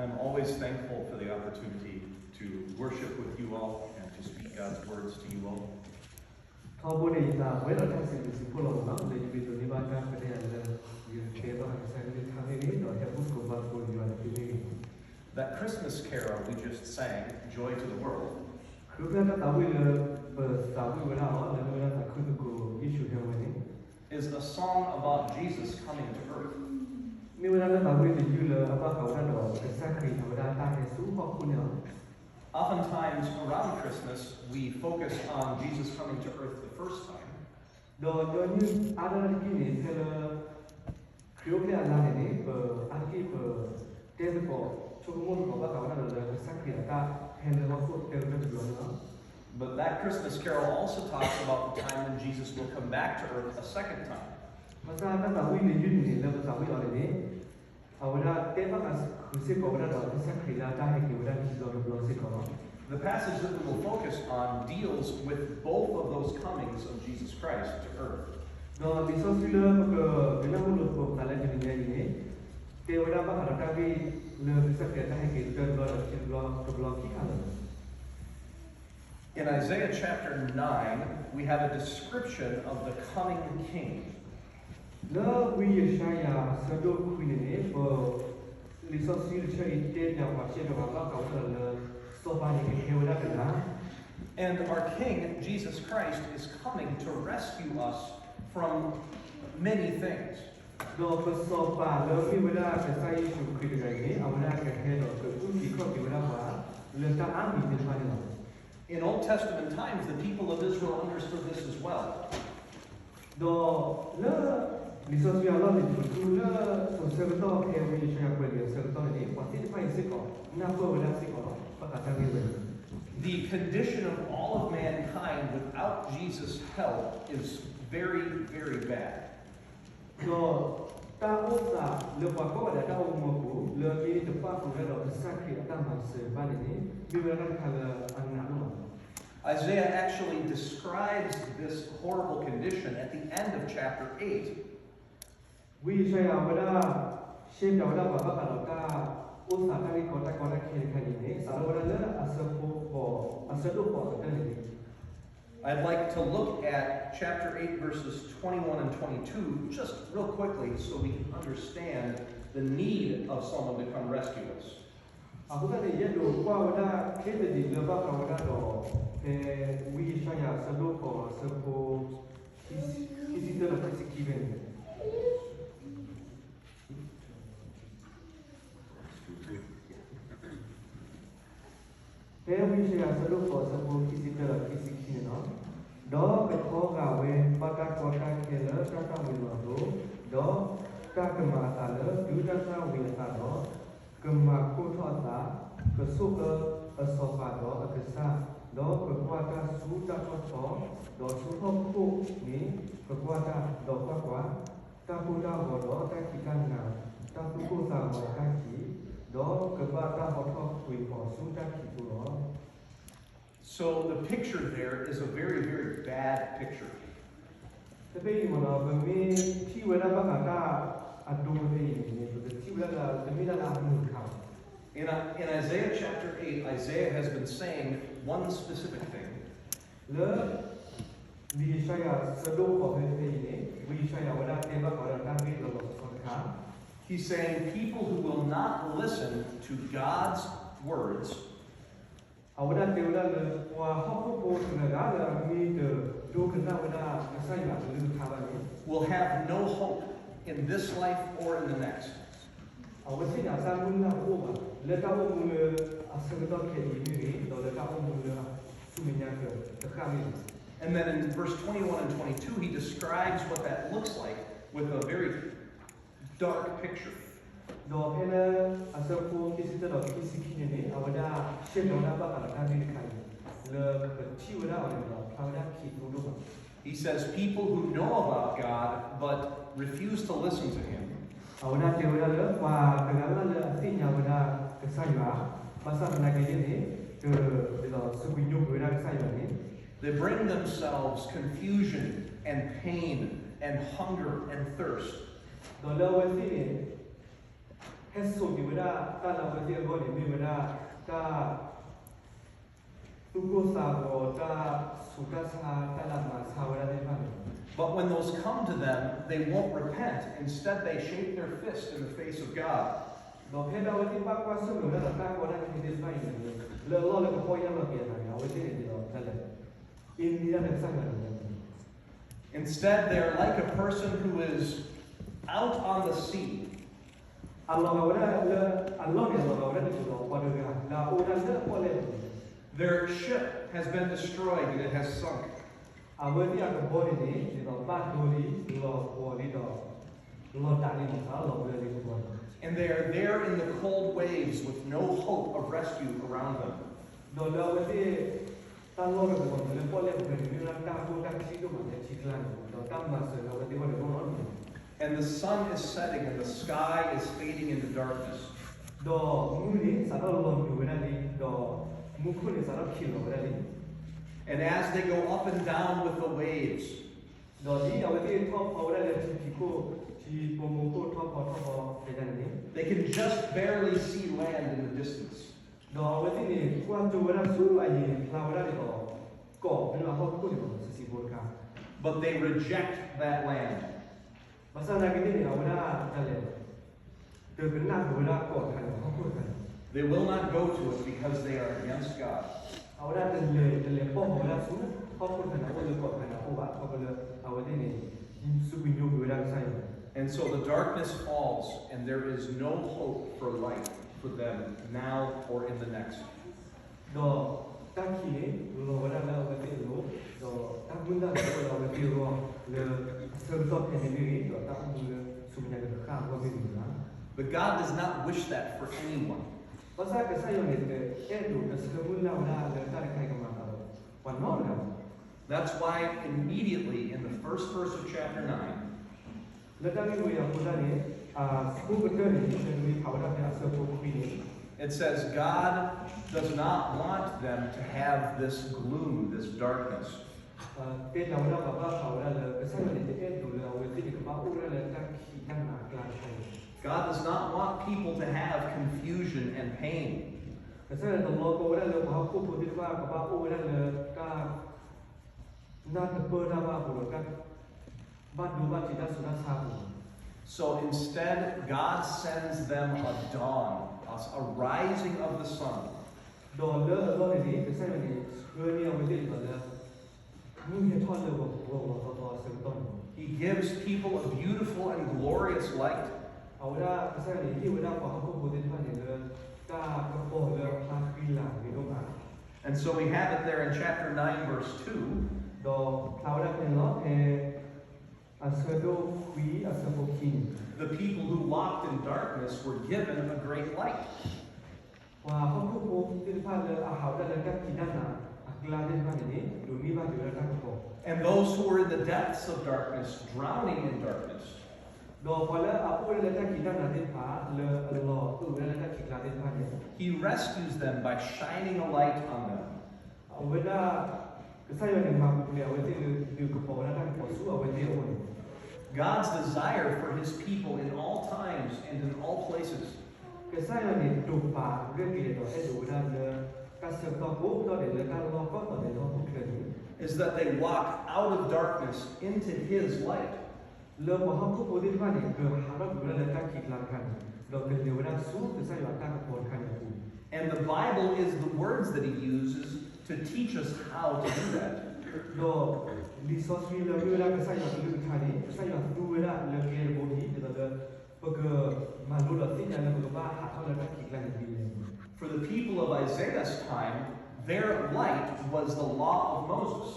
I'm always thankful for the opportunity to worship with you all and to speak God's words to you all. ထီဘိန့ၣ် ယသးပှဲၤဒီးတၢ်စံးဘျုးစံးဖှိၣ်လီၤမးနီၤ လၢယမ့ၢ်ဒိးန့ၢ်ဘၣ်တၢ်ခွဲးတၢ်ယာ်လၢ ယကတဲဘၣ်ကစၢ်ယွၤကလုၢ်ကထါမ့ၢ်ဂ့ၤ ဒီးဟဲအိၣ်သကိးဘၣ်သကိးယွၤတဖုမ့ၢ်ဂ့ၤ That Christmas carol we just sang, Joy to the World, ခရံာ်အိၣ်ဖျဲၣ်တၢ်သးဝံၣ်လၢ ပသးဝံၣ်ဝဲဒၣ်အီၤ လၢမ့ၢ်ဝဲဒၣ်သးခုသကိးယ့ၣ်ၡူးဟဲဝဲန့ၣ် is a song about Jesus coming to earth. မ့ၢ်ဝဲဒၣ်တၢ်သးဝံၣ်တယုၢ်လၢအဘၣ်ဃးဝဲဒၣ်ဒီး ကစၢ်ခရံာ်အဝဲဒၣ်တၢ်ဟဲဆူဟီၣ်ခိၣ်န့ၣ်လီၤ. Oftentimes around Christmas, we focus on Jesus coming to earth the first time. ဒီးညီနုၢ်အါဒၣ်တက့ၢ်န့ၣ် ဖဲလၢ ခရံာ်အိၣ်ဖျဲၣ်အလါန့ၣ်န့ၣ် ပအါတက့ၢ်ပတဲသကိး ဆိကမိၣ်သကိးဘၣ်ဃးဝဲဒၣ်ဒီးလၢကစၢ်ခရံာ်အတၢ်ဟဲလၢဟီၣ်ခိၣ်တၢတဘျီန့ၣ်လီၤ. But that Christmas carol also talks about the time when Jesus will come back to earth a second time. ဘၣ်ဆၣ်တၢ်သးဝံၣ်တယုၢ်န့ၣ်န့ၣ် လၢပသးဝံၣ်အီၤန့ၣ်န့ၣ် အဝဲဒၣ်တဲဘၣ်ဃးဃုာ်စ့ၢ်ကီးဝဲဒၣ်ဒီးကစၢ်ခရံာ်လၢအတၢ်ဟဲက့ၤဝဲဒၣ်ခံဘျီတဘျီစ့ၢ်ကီးလီၤ. The passage that we will focus on deals with both of those comings of Jesus Christ to earth. ဒီးလံာ်စီဆှံလၢပကဒုးနၢ်ဟူလိာ်သကိးပသးလၢတနံၤညါအံၤန့ၣ် တဲဝဲဒၣ်ဘၣ်ဃးဒီးတၢ်ဂ့ၢ်လၢကစၢ်ခရံာ်အတၢ်ဟဲက့ၤတဘျီဒီးခံဘျီတဘျီခံခါလီၤ. In Isaiah chapter nine, we have a description of the coming king. လၢဝံယၡါယၤအဆၢဒိၣ်ခွံန့ၣ်န့ၣ် ပ လံာ်စီဆှံတဆၢအံၤတဲပၠးပှၤရှဲပၠးပှၤဘၣ်ဃးဝဲဒၣ်လၢ စီၤပၤန့ၣ်ကဟဲဝဲဒၣ်တဂၤ And our King, Jesus Christ, is coming to rescue us from many things. ဒီးပစီၤပၤလၢမ့ၢ်ဝဲဒၣ်ကစၢ်ယ့ၣ်ၡူးခရံာ်တဂၤအံၤန့ၣ် အဝဲဒၣ်ကဟဲဒီးကအုၣ်က့ၤခီၣ်က့ၤဝဲဒၣ်ပှၤ လၢတၢ်အါမံၤသ့ၣ်တဖၣ်န့ၣ်လီၤ. In Old Testament times, the people of Israel understood this as well. ဒီးလၢ လံာ်စီဆှံအလီၢ်န့ၣ် ပကထံၣ်လၢ အဆၢကတီၢ်ဖဲဝံယၡါယၤကွဲးလံာ်အဆၢကတီၢ်န့ၣ်န့ၣ် ပှၤသ့ၣ်တဖၣ်အံၤစ့ၢ်ကီး နၢ်ပၢၢ်ဝဲဒၣ်စ့ၢ်ကီးလီၤ ဘၣ်ဃးတၢ်ဂ့ၢ်ဝဲန့ၣ် The condition of all of mankind without Jesus' help is very, very bad. ဒီးတၢ်အိၣ်သးလၢပှၤကိးဂၤဒဲးတၢ်အိၣ်မူအပူၤ လၢမ့ၢ်တပၣ်ဃုာ်ဝဲဒၣ်ဒီးကစၢ်ခရံာ်အတၢ်မၤစၢၤဘၣ်န့ၣ်န့ၣ် မ့ၢ်ဝဲဒၣ်တၢ်တခါလၢအနးဒိၣ်မးလီၤ. Isaiah actually describes this horrible condition at the end of chapter eight. ဝံယၡါယၤအဝဲဒၣ် ရှဲပၠးဝဲဒၣ်ပှၤဘၣ်ဃးဒီးတၢ် အိၣ်သးတၢ်ဂ့ၢ်ကီတၢ်ကီတၢ်ခဲတခါန့ၣ်န့ၣ် စးထီၣ်ဝဲဒၣ်လၢအဆၢဖိဃိး အဆၢဒိၣ်ဃိးအကတၢၢ်န့ၣ်န့ၣ် I'd like to look at chapter eight, verses twenty-one and twenty-two, just real quickly so we can understand the need of someone to come rescue us. အဃိသတးန့ၣ် ယအဲၣ်ဒိးကွၢ်ဝဲဒၣ် ချ့တဒံးလၢဘၣ်ဃးဝဲဒၣ်ဒီး ဖဲဝံယၡါယၤအဆၢဒိၣ်ဃိးအဆၢဖိ ခံဆံတၢဒီးခံဆံခံဖဲန့ၣ် ဖဲဝံယၡါယၤအဆၢဒိၣ်ဃိးအဆၢဖိခံဆံတၢဒီးခံဆံခံန့ၣ်လီၤ. ဒီးကခီဂာ်ဝဲဘၣ်တၢ်ကီတၢ်ခဲလၢတၢ်သၣ်ဝံၤလီၤအသိး, ဒီးတၢ်ကမၤအသးလၢဒုးတၢ်သၣ်ဝံၤအသးဒီး, ကမၤကိၢ်ထီၣ်အသး, ကဆိၣ်အၢအစီၤပၤဒီးအကစၢ်, ဒီးကကွၢ်တၢ်ဆူတၢ်ထီၣ်ထီ, ဒီးဆူဟီၣ်ခိၣ်န့ၣ်ကကွၢ်တၢ်, ဒီးကွၢ်ကွၢ်, တၢ်ကိၢ်တၢ်ဂီၤဒီးတၢ်ခံးတၢ်နၤ, တၢ်သူၣ်ကိၢ်သးဂီၤအတၢ်ခံး, ဒီးကဘၣ်တၢ်ဟီထီၣ်ကွံာ်အီၤဆူတၢ်ခံးအသိးလီၤ. So the picture there is a very, very bad picture. တဘ့ၣ်အံၤမ့ၢ်နီၤ ပမ့ၢ်ထံၣ်ဝဲဒၣ်ဘၣ်ဃးတၢ်အဒိဖဲအံၤန့ၣ် ပကထံၣ်ဝဲဒၣ်လၢတမ့ၢ်ဒၣ်လၢအမုာ်တခါဘၣ်. In, in Isaiah chapter eight, Isaiah has been saying one specific thing. လၢ ဝံယၡါယၤဆၢဒိၣ်ဃိးဖဲဖဲအံၤန့ၣ် ဝံယၡါယၤဝဲဒၣ်တဲဘၣ်ဃးဝဲဒၣ်တၢ်ဂ့ၢ်လီၤလီၤဆီဆီတခါ He's saying people who will not listen to God's words အဝဲဒၣ်တဲဝဲဒၣ်လၢ ပှၤဟီၣ်ခိၣ်ဖိတဂၤဂၤလၢအမ့ၢ်တဒိကနၣ်ဝဲဒၣ်ကစၢ်ယွၤအကလုၢ်ကထါဘၣ်န့ၣ် will have no hope in this life or in the next. အဝဲသ့ၣ်န့ၣ် အတၢ်မုၢ်လၢ်တအိၣ်ဘၣ် လၢတၢ်အိၣ်မူလၢအဆၢကတီၢ်ခဲအံၤမ့ၢ်ဂ့ၤ ဒီးလၢတၢ်အိၣ်မူလၢအဆူမဲာ်ညါတဃၣ်မ့ၢ်ဂ့ၤ And then in verse twenty-one and twenty-two, he describes what that looks like with a very dark picture. ဒီးဖဲလၢအဆၢဖိခံဆံတၢဒီးခံဆံခံန့ၣ်န့ၣ် အဝဲဒၣ်ရှဲပၠးဝဲဒၣ်ဘၣ်ဃးဒီးတၢ်ဂ့ၢ်တခါအံၤ လၢပထံၣ်ဝဲဒၣ်အီၤန့ၣ်ဒီး ဖျါဝဲဒၣ်ခံးဒိၣ်ဒိၣ်မး He says, people who know about God but refuse to listen to him. အဝဲဒၣ်တဲဝဲဒၣ်လၢ ပှၤတဂၤလၢ်လၢ်လၢအသ့ၣ်ညါဝဲဒၣ်ကစၢ်ယွၤ ဘၣ်ဆၣ်သနာ်က့န့ၣ်န့ၣ် တဒ်သိးစူးကွံာ်ညိကွံာ်ဝဲဒၣ်ကစၢ်ယွၤန့ၣ် They bring themselves confusion and pain and hunger and thirst. ဒီးလၢအဝဲသ့ၣ်န့ၣ် ဟဲစိာ်က့ၤဝဲဒၣ်တၢ်လၢအဝဲသ့ၣ်အဂီၢ်န့ၣ် မ့ၢ်ဝဲဒၣ်တၢ်သူၣ်ကိၢ်သးဂီၤ, တၢ်ဆူးတၢ်ဆါ, တၢ်လၢအမၤဆါဝဲဒၣ်သ့ၣ်တဖၣ်န့ၣ်လီၤ. But when those come to them, they won't repent. Instead, they shake their fist in the face of God. ဒီးဖဲဒၣ်အဝဲသ့ၣ်ဘၣ်ကွၢ်ဆၢၣ်မဲာ်ဝဲဒၣ်ဒီးတၢ်ကီတၢ်ခဲသ့ၣ်တဖၣ်အံၤန့ၣ်, လၢအလီၢ်လၢကပီၢ်ယၢ်လီၤက့ၤအသးန့ၣ် အဝဲသ့ၣ်န့ၣ်ဒ်သိးတၢ်လဲၤ အ့န့ၢ်ဒၣ်လၢကစၢ်ယွၤန့ၣ်လီၤ. Instead, they are like a person who is out on the sea. အလီၤဂာ်ဝဲဒၣ်လၢ အလီၢ်န့ၣ် အလီၤဂာ်ဝဲဒၣ်ဒ်သိးဒီးပှၤတဂၤလၢအအိၣ်ဝဲဒၣ်လၢပီၣ်လဲၣ်ပူၤန့ၣ် Their ship has been destroyed and it has sunk. အဝဲသ့ၣ်အကဘီန့ၣ်န့ၣ် ဒ်သိးဘၣ်ဒိလံ, လီၤပှီၤလံဒီး လီၤဒးလံန့ၣ် စးထီၣ်လီၤဘှံးလံကဘီန့ၣ် And they are there in the cold waves with no hope of rescue around them. ဒီးလၢအဝဲသ့ၣ် တၢ်လီၢ်တကပၤန့ၣ် လၢပီၣ်လဲၣ်ပူၤဖဲန့ၣ် မ့ၢ်ဝဲဒၣ်တၢ်အခိၣ်တၢ်ချံဒိၣ်မးလၢထံကျါန့ၣ် ဒီးတၢ်မၤစၢၤလၢအဝဲသ့ၣ်အဂီၢ်န့ၣ် အိၣ်နီတမံၤ And the sun is setting and the sky is fading into darkness. ဒီးမူန့ၣ် စးထီၣ်လီၤညိးဝဲဒၣ်လံ, ဒီးမူခိၣ်န့ၣ် စးထီၣ်ခံးလီၤဝဲဒၣ်လံ. And as they go up and down with the waves, ဒီးဒ်အဝဲသ့ၣ်ထီၣ်ဖီဝဲဒၣ်လၢထံဖံးခိၣ်, ထံပိာ်မုၣ်ခိၣ်ထီၣ်ဖီထီၣ်ဖီတဲဒၣ်န့ၣ်န့ၣ်, they can just barely see land in the distance. ဒီးအဝဲသ့ၣ်န့ၣ် ကွၢ်ကၠိဝဲဒၣ်ဆူအယံၤန့ၣ် ဖျါဝဲဒၣ်ဒ်သိး ကီးမ့ၢ်လၢဟီၣ်ခိၣ်န့ၣ်လီၤ ဆံးဆံးဖိတခါ But they reject that land. ဘၣ်ဆၣ်သနာ်က့န့ၣ် အဝဲဒၣ်ဒ်လဲၣ် တကနၣ်ဃုာ်ဝဲဒၣ်ကီးတခါန့ၣ် ဟီၣ်ခိၣ်တခါန့ၣ် They will not go to it because they are against God. အဝဲဒၣ်တလဲၤ, တလဲၤပိာ်ဃီၤဝဲဒၣ်ဆူ ဟီၣ်ခိၣ်တခါန့ၣ် အအိၣ်လၢကီးတခါန့ၣ်အအိၣ်ဘၣ် ခီဖျိလၢအဝဲသ့ၣ်န့ၣ် စူးကွံာ်ညိကွံာ်ဝဲဒၣ်ကစၢ်ယွၤ And so the darkness falls, and there is no hope for light for them now or in the next. ဒီးတၢ်ခံးန့ၣ် လီၤဝဲဒၣ်လၢအဝဲသ့ၣ်အလိၤ, ဒီးတၢ်မုၢ်လၢ်လီၤဝဲဒၣ်လၢအဝဲသ့ၣ်အဂီၢ် လၢအဆၢကတီၢ်ဖဲန့ၣ်မ့ၢ်ဂ့ၤ, ဒီးတၢ်အိၣ်မူလၢဆူမဲာ်ညါကတဃၣ်အဂီၢ်မ့ၢ်ဂ့ၤန့ၣ်လီၤ. But God does not wish that for anyone. ဘၣ်ဆၣ်ကစၢ်ယွၤန့ၣ် တအဲၣ်ဒိးတဆၢမုၢ်လၢ်ဝဲဒၣ်လၢတၢ်တခါအံၤကမၤအသးဒီးပှၤနီတဂၤဘၣ်. That's why immediately in the first verse of chapter nine, လၢတၢ်ဂ့ၢ်ဝဲအံၤအဃိသတးန့ၣ် အဆၢကတၢၢ်န့ၣ် ပကမ့ၢ်ဖးဝဲဒၣ်ဖဲအဆၢဖိခွံန့ၣ် it says God does not want them to have this gloom, this darkness. တဲဖျါဝဲဒၣ်ပှၤဘၣ်ဃးဝဲဒၣ်လၢ ကစၢ်ယွၤန့ၣ် တအဲၣ်ဒိးလၢအဝဲသ့ၣ်န့ၣ် ကဘၣ်အိၣ်ဝဲဒၣ်လၢတၢ်ခံးတၢ်နးအကျါတခါအံၤ God does not want people to have confusion and pain. ကစၢ်ယွၤန့ၣ် တလီၤကီဝဲဒၣ်လၢပှၤဟီၣ်ခိၣ်ဖိသ့ၣ်တဖၣ် ကဘၣ်အိၣ်ဝဲဒၣ်လၢတၢ် နၢ်တပၢၢ်တၢ်ဘၣ်အပူၤဒီး တၢ်ဘၣ်ဒိဘၣ်ထံးတၢ်ဆူးတၢ်ဆါအပူၤန့ၣ် So instead, God sends them a dawn, a, a rising of the sun. ဒီးလၢအလီၢ်န့ၣ်န့ၣ် ကစၢ်ယွၤန့ၣ် ဆှၢန့ၢ်အဝဲသ့ၣ်ဒ်သိးလၢ မုၢ်ဟဲထီၣ်လၢဂီၤဂီၤသီသီအဆၢကတီၢ်န့ၣ်လီၤ. He gives people a beautiful and glorious light. အဝဲဒၣ်ကစၢ်ယွၤန့ၣ် ဟ့ၣ်ဝဲဒၣ်ပှၤဟီၣ်ခိၣ်ဖိသ့ၣ်တဖၣ်န့ၣ်လၢ တၢ်ကပီၤလၢအဖျါဃံလၤဂ့ၤဒိၣ်မး And so we have it there in chapter nine, verse two. ဒီးဖျါဝဲဒၣ်ဖဲန့ၣ်လီၤ ဖဲ အဆၢဒိၣ်ခွံ အဆၢဖိခံန့ၣ် The people who walked in darkness were given a great light. ပှၤဟီၣ်ခိၣ်ဖိသ့ၣ်တဖၣ်လၢအဟးဝဲဒၣ်လၢတၢ်ခံးတၢ်နးအကျါသ့ၣ်တဖၣ်န့ၣ်န့ၣ် ဒိးန့ၢ်ဘၣ်က့ၤဝဲဒၣ်တၢ်ကပီၤ And those who were in the depths of darkness, drowning in darkness. ဒီးပှၤလၢအအိၣ်ဝဲဒၣ်လၢတၢ်ခံးတၢ်နးသ့ၣ်တဖၣ် လၢအလီၤအုးဝဲဒၣ်လၢတၢ်ခံးကျါသ့ၣ်တဖၣ်န့ၣ် He rescues them by shining a light on them. အဝဲဒၣ် ကစၢ်ယွၤန့ၣ် မၤပူၤဖျဲးအဝဲသ့ၣ်လၢ ဒုးကပီၤဝဲဒၣ်တၢ်ကပီၤဆူအဝဲသ့ၣ်အအိၣ်န့ၣ် God's desire for his people in all times and in all places ကစၢ်ယွၤန့ၣ် တိာ်ပာ်ရဲၣ်ကျဲၤဒီးအဲၣ်ဒိးဝဲဒၣ်လၢ တၢ်ဆၢကတီၢ်ကိးတီၢ်ဒဲးလၢတၢ်လီၢ်ကိးတီၢ်ဒဲးလၢဟီၣ်ခိၣ်ချၢန့ၣ် is that they walk out of darkness into his light. လၢပှၤဟီၣ်ခိၣ်ဖိသ့ၣ်တဖၣ်န့ၣ် ကဟးထီၣ်ကွံာ်ဝဲဒၣ်လၢတၢ်ခံးကျါတခါန့ၣ် ဒီးကလဲၤဝဲဒၣ်ဆူကစၢ်ယွၤအတၢ်ကပီၤတခါန့ၣ်အပူၤ And the Bible is the words that he uses to teach us how to do that. ဒီးလံာ်စီဆှံလၢအမ့ၢ်ဝဲဒၣ်ကစၢ်ယွၤအကလုၢ်ကထါန့ၣ် ကစၢ်ယွၤသူဝဲဒၣ်လၢကျဲတဘိအံၤ ဒ်သိးလၢ ပကမၤလိဒီးသ့ၣ်ညါလၢပကဘၣ်ဟးထီၣ်လၢတၢ်ခံးကျါန့ၣ်ဒ်လဲၣ်န့ၣ် For the people of Isaiah's time, their light was the law of Moses.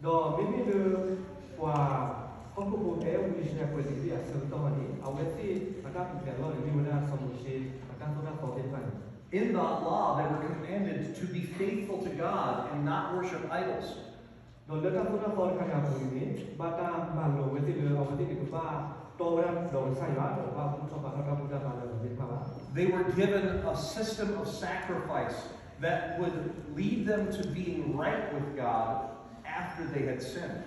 ဒီးမ့မ့ၢ်လၢ ပှၤဟီၣ်ခိၣ်ဖိဖဲဝံယၡါယၤကွဲးသ့ၣ်တဖၣ်အဆၢကတီၢ်န့ၣ် အဝဲသ့ၣ်အတၢ်ပူၤဖျဲးအလီၢ်န့ၣ် မ့ၢ်ဝဲဒၣ်စီၤမိၤၡ့အတၢ်သိၣ်တၢ်သီသ့ၣ်တဖၣ်န့ၣ် In that law, they were commanded to be faithful to God and not worship idols. ဒီးလၢတၢ်သိၣ်တၢ်သီတခါန့ၣ်အပူၤန့ၣ် ဘၣ်တၢ်မၤလိာ်အဝဲသ့ၣ်လၢ အဝဲသ့ၣ်န့ၣ် ကဘၣ်တီဝဲဒၣ်ဒီးကစၢ်ယွၤ ဒီးကဘၣ်ဘူၣ်ထီၣ်ဘါထီၣ်တၢ်ဘူၣ်တၢ်ဘါလၢအဂီၢ်သ့ၣ်တဖၣ်ဘၣ် They were given a system of sacrifice that would lead them to being right with God after they had sinned.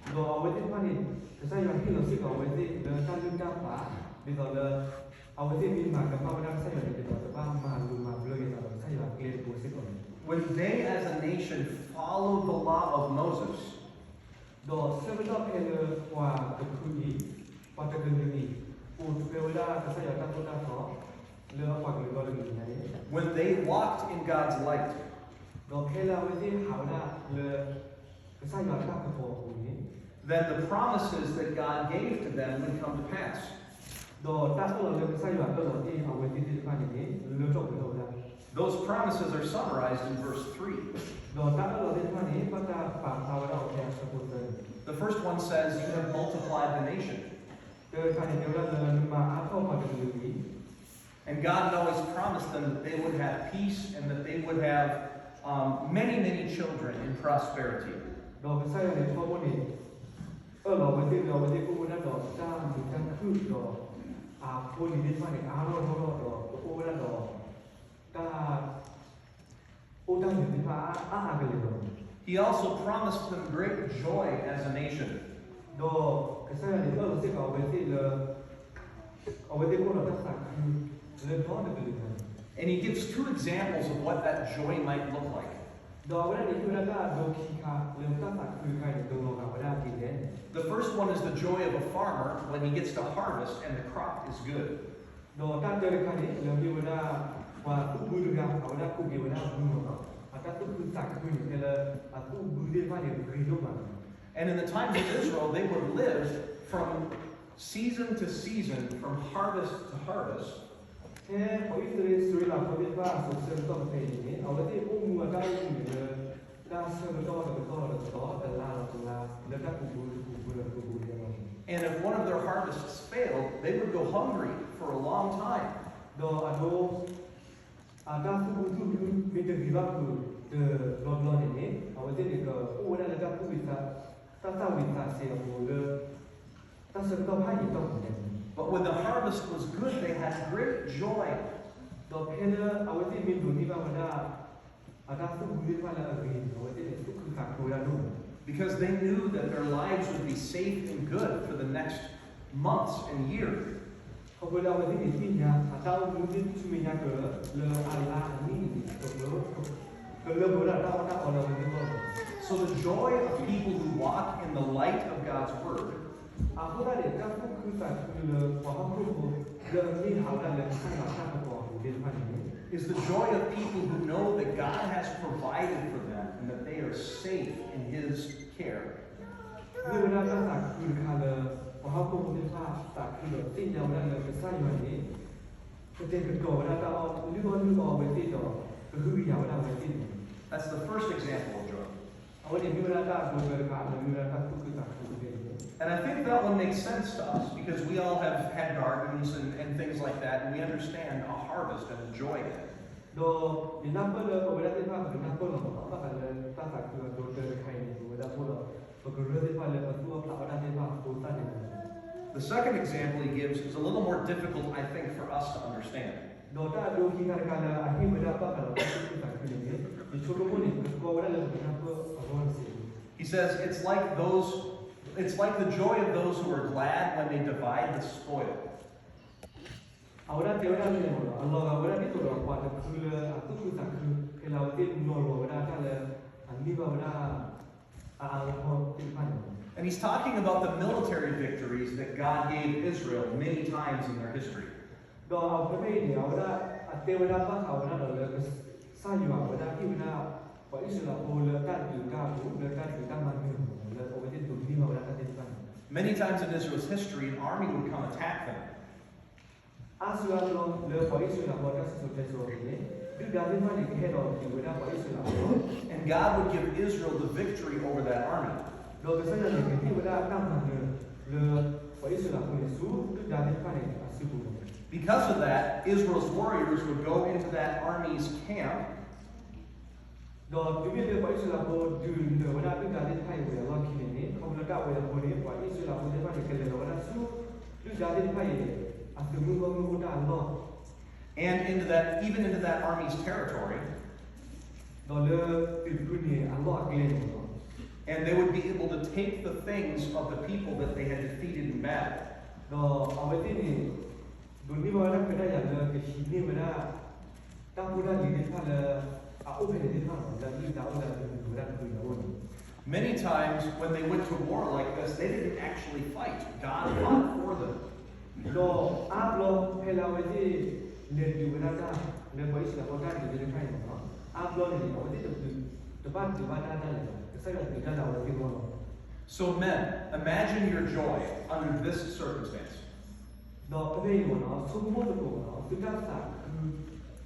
ဒီးအဝဲသ့ၣ်တဖၣ်န့ၣ် ကစၢ်ယွၤဟ့ၣ်လီၤစ့ၢ်ကီးအဝဲသ့ၣ်လၢတၢ်လုၢ်တၢ်ပာ် ဒ်သိးလၢ အဝဲသ့ၣ်မ့ၢ်မၤကမၣ်ဝဲဒၣ်ကစၢ်ယွၤန့ၣ် ဒ်သိးကဘၣ်မၤလိၤမၤဘျၢက့ၤသးဒီးကစၢ်ယွၤအကျဲတဘိစ့ၢ်ကီးန့ၣ်, when they as a nation follow the law of Moses, ဒီးဆၢကတီၢ်ဖဲလၢပှၤတဖုအံၤ, ပှၤတကလုာ်အံၤ, အိၣ်ထွဲဝဲဒၣ်ကစၢ်ယွၤတၢ်သိၣ်တၢ်သီ လၢအပှၤကလုာ်ဒီတကလုာ်ညါန့ၣ်, when they walked in God's light, ဒီးဖဲလၢအဝဲသ့ၣ်ဟးဝဲဒၣ်လၢ ကစၢ်ယွၤအတၢ်ကပီၤအပူၤန့ၣ်, then the promises that God gave to them would come to pass. ဒီးတၢ်အၢၣ်လီၤလၢကစၢ်ယွၤအၢၣ်လီၤတ့ၢ်အဝဲသ့ၣ်သ့ၣ်တဖၣ်န့ၣ်န့ၣ် လၢထီၣ်ပှဲၤထီၣ်ဝဲဒၣ်. Those promises are summarized in verse three. ဒီးတၢ်အၢၣ်လီၤသ့ၣ်တဖၣ်န့ၣ် ဘၣ်တၢ်ပာ်ဖျါဝဲဒၣ်အီၤဖဲအဆၢဖိသၢန့ၣ်, the first one says, you have multiplied the nation. တၢ်တခါန့ၣ် တဲဝဲဒၣ်လၢနမၤအါထီၣ်ပှၤတကလုာ်အံၤ And God had always promised them that they would have peace and that they would have um, many, many children in prosperity. ဒီးကစၢ်ယွၤန့ၣ်ထီဘိန့ၣ် အၢၣ်လီၤအဝဲသ့ၣ်လၢအဝဲသ့ၣ်ကအိၣ်ဝဲဒၣ်ဒီးတၢ်မုာ်တၢ်ခုၣ်ဒီး အဖိအလံၤသ့ၣ်တဖၣ်န့ၣ် အါထီၣ်ထီထီၣ်ဒီးကအိၣ်ဝဲဒၣ်ဒီး တၢ် အိၣ်တၢ်မုာ်သ့ၣ်တဖၣ်အါအါကလဲာ်လီၤ. He also promised them great joy as a nation. ဒီးကစၢ်ယွၤန့ၣ်အၢၣ်လီၤစ့ၢ်ကီးအဝဲသ့ၣ်လၢ အဝဲသ့ၣ်ကအိၣ်ဒီးတၢ်သးခုလၢဒီတကလုာ်ညါန့ၣ်, And he gives two examples of what that joy might look like. ဒီးအဝဲဒၣ်န့ၣ်ဟ့ၣ်ဝဲဒၣ်တၢ်အဒိခံခါလၢတၢ်သးခုတခါအံၤန့ၣ် ကလီၤဂာ်ဝဲဒၣ်ဒ်လဲၣ်. The first one is the joy of a farmer when he gets to harvest and the crop is good. ဒီးတၢ်တၢတခါန့ၣ် လၢမ့ၢ်ဝဲဒၣ် ပှၤသူၣ်ဘုတဂၤ အဝဲဒၣ်ကူးက့ၤဝဲဒၣ်အဘုလီၤ. အတၢ်သူၣ်ခုသးခုန့ၣ် ဖဲလၢအသူၣ်ဘုသ့ၣ်တဖၣ်န့ၣ် ဂ့ၤဒိၣ်မးလီၤ. And in the times of Israel, they would live from season to season, from harvest to harvest. ဖဲပှၤအံၣ်စရ့လးဖိသ့ၣ်တဖၣ်အစိၤဆၢကတီၢ်ဖဲအံၤန့ၣ် အဝဲသ့ၣ်အိၣ်မူအတၢ်အိၣ်မူန့ၣ်လၢ တၢ်ဆၢကတီၢ်တကတီၢ်ဒီးတကတီၢ် တလါဒီးတလါ လၢတၢ်ကူးဘုတကူးဘုဒီးကူးဘုန့ၣ်လီၤ. And if one of their harvests failed, they would go hungry for a long time. ဒီးအဒိ အတၢ်သူၣ်ဘုသူၣ်ဘုမ့ၢ်တဂ့ၤဘၣ်ဖုးတဘျီဘျီန့ၣ်န့ၣ် အဝဲသ့ၣ်န့ၣ်ကအိၣ်ဝဲဒၣ်လၢတၢ်သူၣ်ဝံၤသး တၢ်သၣ်ဝံၤသးစဲးအပူၤလၢ တၢ်ဆၢကတီၢ်ဖးယံာ်တီၢ်ပူၤန့ၣ်, But when the harvest was good, they had great joy. ဒီးဖဲလၢအဝဲသ့ၣ်မ့ၢ်ဒိးန့ၢ်ဘၣ်ဝဲဒၣ် အတၢ်သူၣ်ဘုသ့ၣ်တဖၣ်လၢအဂ့ၤန့ၣ် အဝဲသ့ၣ်န့ၣ်သူၣ်ခုသးခုဝဲဒၣ်ဒိၣ်မး Because they knew that their lives would be safe and good for the next months and years. ခီဖျိလၢအဝဲသ့ၣ်န့ၣ်သ့ၣ်ညါ အတၢ်အိၣ်မူသ့ၣ်ဆူမဲာ်ညါက လၢအလါအနံၣ်န့ၣ် ကလၢပဝဲဒၣ်တၢ်အီၣ်တၢ်အီလၢအဝဲသ့ၣ်အဂီၢ်လီၤ. So the joy of people who walk in the light of God's word အဃိသတးန့ၣ် တၢ်သူၣ်ခုသးခုလၢပှၤဟီၣ်ခိၣ်ဖိ လၢအမ့ၢ်ဟးဝဲဒၣ်လၢကစၢ်ယွၤအတၢ်ကပီၤအပူၤသ့ၣ်တဖၣ်န့ၣ် is the joy of people who know that God has provided for them and that they are safe in his care. မ့ၢ်ဝဲဒၣ်တၢ်သးခုတခါလၢ ပှၤဟီၣ်ခိၣ်ဖိသ့ၣ်တဖၣ်သးခုဒီး သ့ၣ်ညါဝဲဒၣ်လၢကစၢ်ယွၤန့ၣ် ကတဲာ်ကတီၤဝဲဒၣ်တၢ်အီၣ်လုၢ်အီၣ်လုၢ်အီအဝဲသ့ၣ်ဒီး ကဟုကယာ်ဝဲဒၣ်အဝဲသ့ၣ်န့ၣ်လီၤ. That's the first example of joy. အဝဲန့ၣ်မ့ၢ်ဝဲဒၣ်တၢ်အဒိတၢတခါ လၢမ့ၢ်ဝဲဒၣ်တၢ်သူၣ်ခုသးခုတဖၣ်န့ၣ်လီၤ. And I think that one makes sense to us because we all have had gardens and, and things like that, and we understand a harvest and the joy in it. ဒီးယနၢ်ပၢၢ်လၢပဝဲဒၣ်သ့ၣ်တဖၣ် ပကနၢ်ပၢၢ်လီၤမး ဘၣ်ဃးလၢတၢ်သးခုအဒိတၢတခါအံၤန့ၣ် ပဝဲဒၣ်ဖိဒီး ပကရၢသ့ၣ်တဖၣ်လၢပသူၣ်အီၣ်ဖျးအီၣ်တၢ်သ့ၣ်တဖၣ်အဃိသတးန့ၣ်လီၤ. The second example he gives is a little more difficult, I think, for us to understand. ဒီးတၢ်အဒိခံခါတခါလၢအဟ့ၣ်ဝဲဒၣ်ဘၣ်ဃးဒီးတၢ်သူၣ်ခုသးခုန့ၣ်န့ၣ် ယဆိကမိၣ်န့ၣ် ပကကွၢ်ဝဲဒၣ်လၢပကနၢ်ပၢၢ်အဂီၢ်တစဲးဖိ He says, it's like those, it's like the joy of those who are glad when they divide the spoil. အဝဲဒၣ်တဲဝဲဒၣ်လၢန့ၣ်မ့ၢ်နီၤ အလီၤဂာ်ဝဲဒၣ်ဒ်သိးဒီးပှၤတဖုလၢအသူၣ်ခုသးခု ဖဲလၢအဝဲသ့ၣ်နီၤလီၤဝဲဒၣ်တၢ်လၢ အန့ၢ်ဘၣ်ဝဲဒၣ် အအါဂီၢ်ဂီၢ်သ့ၣ်တဖၣ်န့ၣ်လီၤ. And he's talking about the military victories that God gave Israel many times in their history. ဒီးအဖဲဖဲအံၤန့ၣ် အဝဲဒၣ်အတဲဝဲဒၣ်ဘၣ်ဃးဝဲဒၣ်ဒီးလၢ ကစၢ်ယွၤအဝဲဒၣ်ဟ့ၣ်ဝဲဒၣ် ပှၤအံၣ်စရ့လးဖိလၢတၢ်ဒုးတၢ်အပူၤ လၢတၢ်ဒုးတၢ်မၤနၢၤမ့ၢ်နီၤ လၢအဝဲသ့ၣ်ဒိးန့ၢ်ဘၣ်ဝဲဒၣ်တၢ်သ့ၣ်တဖၣ်န့ၣ် Many times in Israel's history, an army would come attack them. အါစုအါဘျီလၢပှၤအံၣ်စရ့လးဖိအတၢ်စံၣ်စိၤတဲစိၤအပူၤန့ၣ် ဒုၣ်ဒါသ့ၣ်တဖၣ်န့ၣ် ကဟဲဒီးဒုးဝဲဒၣ်ပှၤအံၣ်စရ့လးဖိ And God would give Israel the victory over that army. ဒီးကစၢ်ယွၤန့ၣ် ကဟ့ၣ်ဝဲဒၣ်တၢ်မၤနၢၤလၢ ပှၤအံၣ်စရ့လးဖိန့ၣ် ဆူဒုၣ်ဒါသ့ၣ်တဖၣ်န့ၣ် အစုပူၤလီၤ. Because of that, Israel's warriors would go into that army's camp ဒီးတုၤမ့ၢ်လၢပှၤအံၣ်စရ့လးဖိဒုးနၢၤဝဲဒၣ်ဒုၣ်ဒါသ့ၣ်တဖၣ်အံၤဝံၤအလီၢ်ခံန့ၣ်န့ၣ် ခီဖျိလၢတၢ်ဝဲအဃိန့ၣ် ပှၤအံၣ်စရ့လးဖိသ့ၣ်တဖၣ်န့ၣ် ကလဲၤလီၤဝဲဒၣ်ဆူ ဒုၣ်ဒါသ့ၣ်တဖၣ်အံၤ အသုးမုၢ်ဂီၢ်မုၢ်အိၣ်တၢ်အလီၢ် And into that, even into that army's territory. ဒီးလၢသုးတဖုန့ၣ်အလီၢ်အကျဲန့ၣ်လီၤ. And they would be able to take the things of the people that they had defeated in battle. ဒီးအဝဲသ့ၣ်န့ၣ် ဒိးန့ၢ်ဘၣ်ဝဲဒၣ်ခွဲးတၢ်ယာ်လၢကဟံးန့ၢ်ဝဲဒၣ် တၢ်ဖိတၢ်လံၤသ့ၣ်တဖၣ်လၢ အအိၣ်ဖဲန့ၣ်သ့ၣ်တဖၣ်လီၤ, လၢအလုၢ်အလၢ်အိၣ်လၢအကဒုးဝဲဒၣ်တချုးအအိၣ်န့ၣ်. Many times when they went to war like this, they didn't actually fight. God fought for them. ဒီးအါဘျီဖဲလၢအဝဲသ့ၣ်လဲၤဒုးဝဲဒၣ်တၢ် လၢပှၤအံၣ်စရ့လးဖိတၢ်ဒုးသ့ၣ်တဖၣ်အံၤန့ၣ်လီၤ, အါဘျီန့ၣ်န့ၣ် အဝဲသ့ၣ်တဘၣ်ဒုးဘၣ်တၢ်ဒၣ်လဲာ်ဘၣ်, ကစၢ်ယွၤဒုးတၢ်လၢအဝဲသ့ၣ်အဂီၢ်လီၤ. So men, imagine your joy under this circumstance. ဒီးဖဲဖဲအံၤန့ၣ်လီၤ, ဆိကမိၣ်သကိးလီၤ သုတၢ်သးခု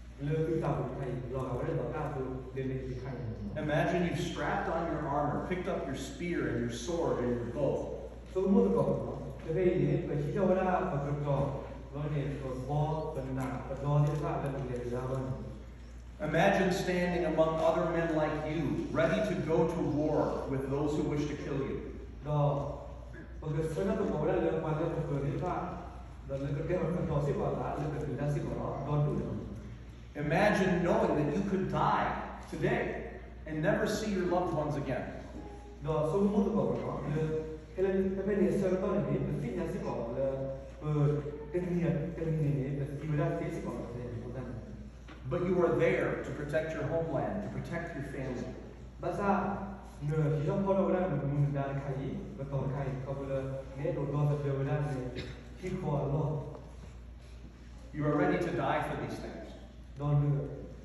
လၢသုသးပူၤတခါအံၤ လီၤဂာ်ဝဲဒၣ်ဒီးတၢ်အသိးလၢန့ၣ်တခါအံၤန့ၣ်လီၤ. Imagine you've strapped on your armor, picked up your spear and your sword and your bow. ဆိကမိၣ်သကိးလီၤ, ဖဲဖဲအံၤန့ၣ် ပဟံးထီၣ်ဝဲဒၣ်ပကတီၤ, ဒီးန့ၣ် ပဘီ ပနး ပဒီသ့ၣ်တဖၣ်လၢပကလဲၤဒုးတၢ်အဂီၢ်န့ၣ် Imagine standing among other men like you, ready to go to war with those who wish to kill you. ဒီးပကဆၢထၢၣ်သကိးဝဲဒၣ်လၢပှၤလၢပဃၢၤသ့ၣ်တဖၣ်, ဒီးလၢကကဲပှၤကတီၤစ့ၢ်ကီးအသး လၢကဒုးတၢ်စ့ၢ်ကီးဒီး ဒီဒိၣ်န့ၣ်လီၤ. Imagine knowing that you could die today and never see your loved ones again. ဒီးဆိကမိၣ်သကိးလီၤ လၢ ဖဲလၢဖဲဖဲန့ၣ်အဆၢကတီၢ်န့ၣ်န့ၣ် ပသ့ၣ်ညါစ့ၢ်ကီးလၢ ပ တနံၤတနံၤန့ၣ်န့ၣ် ပသံဝဲဒၣ်သ့စ့ၢ်ကီးလီၤ ဖဲန့ၣ်အဃိသတးန့ၣ် But you are there to protect your homeland, to protect your family. ဘၣ်ဆၣ် နဟံးထီၣ်ဖီၣ်ထီၣ်ဝဲဒၣ်နမူနဒါတခါအံၤ ပတီၤတခါအံၤ ခီဖျိလၢ နအဲၣ်ဒိးဒီသဒၢဝဲဒၣ်နဟံၣ်ဃီအလီၢ် You are ready to die for these things. ဒီးန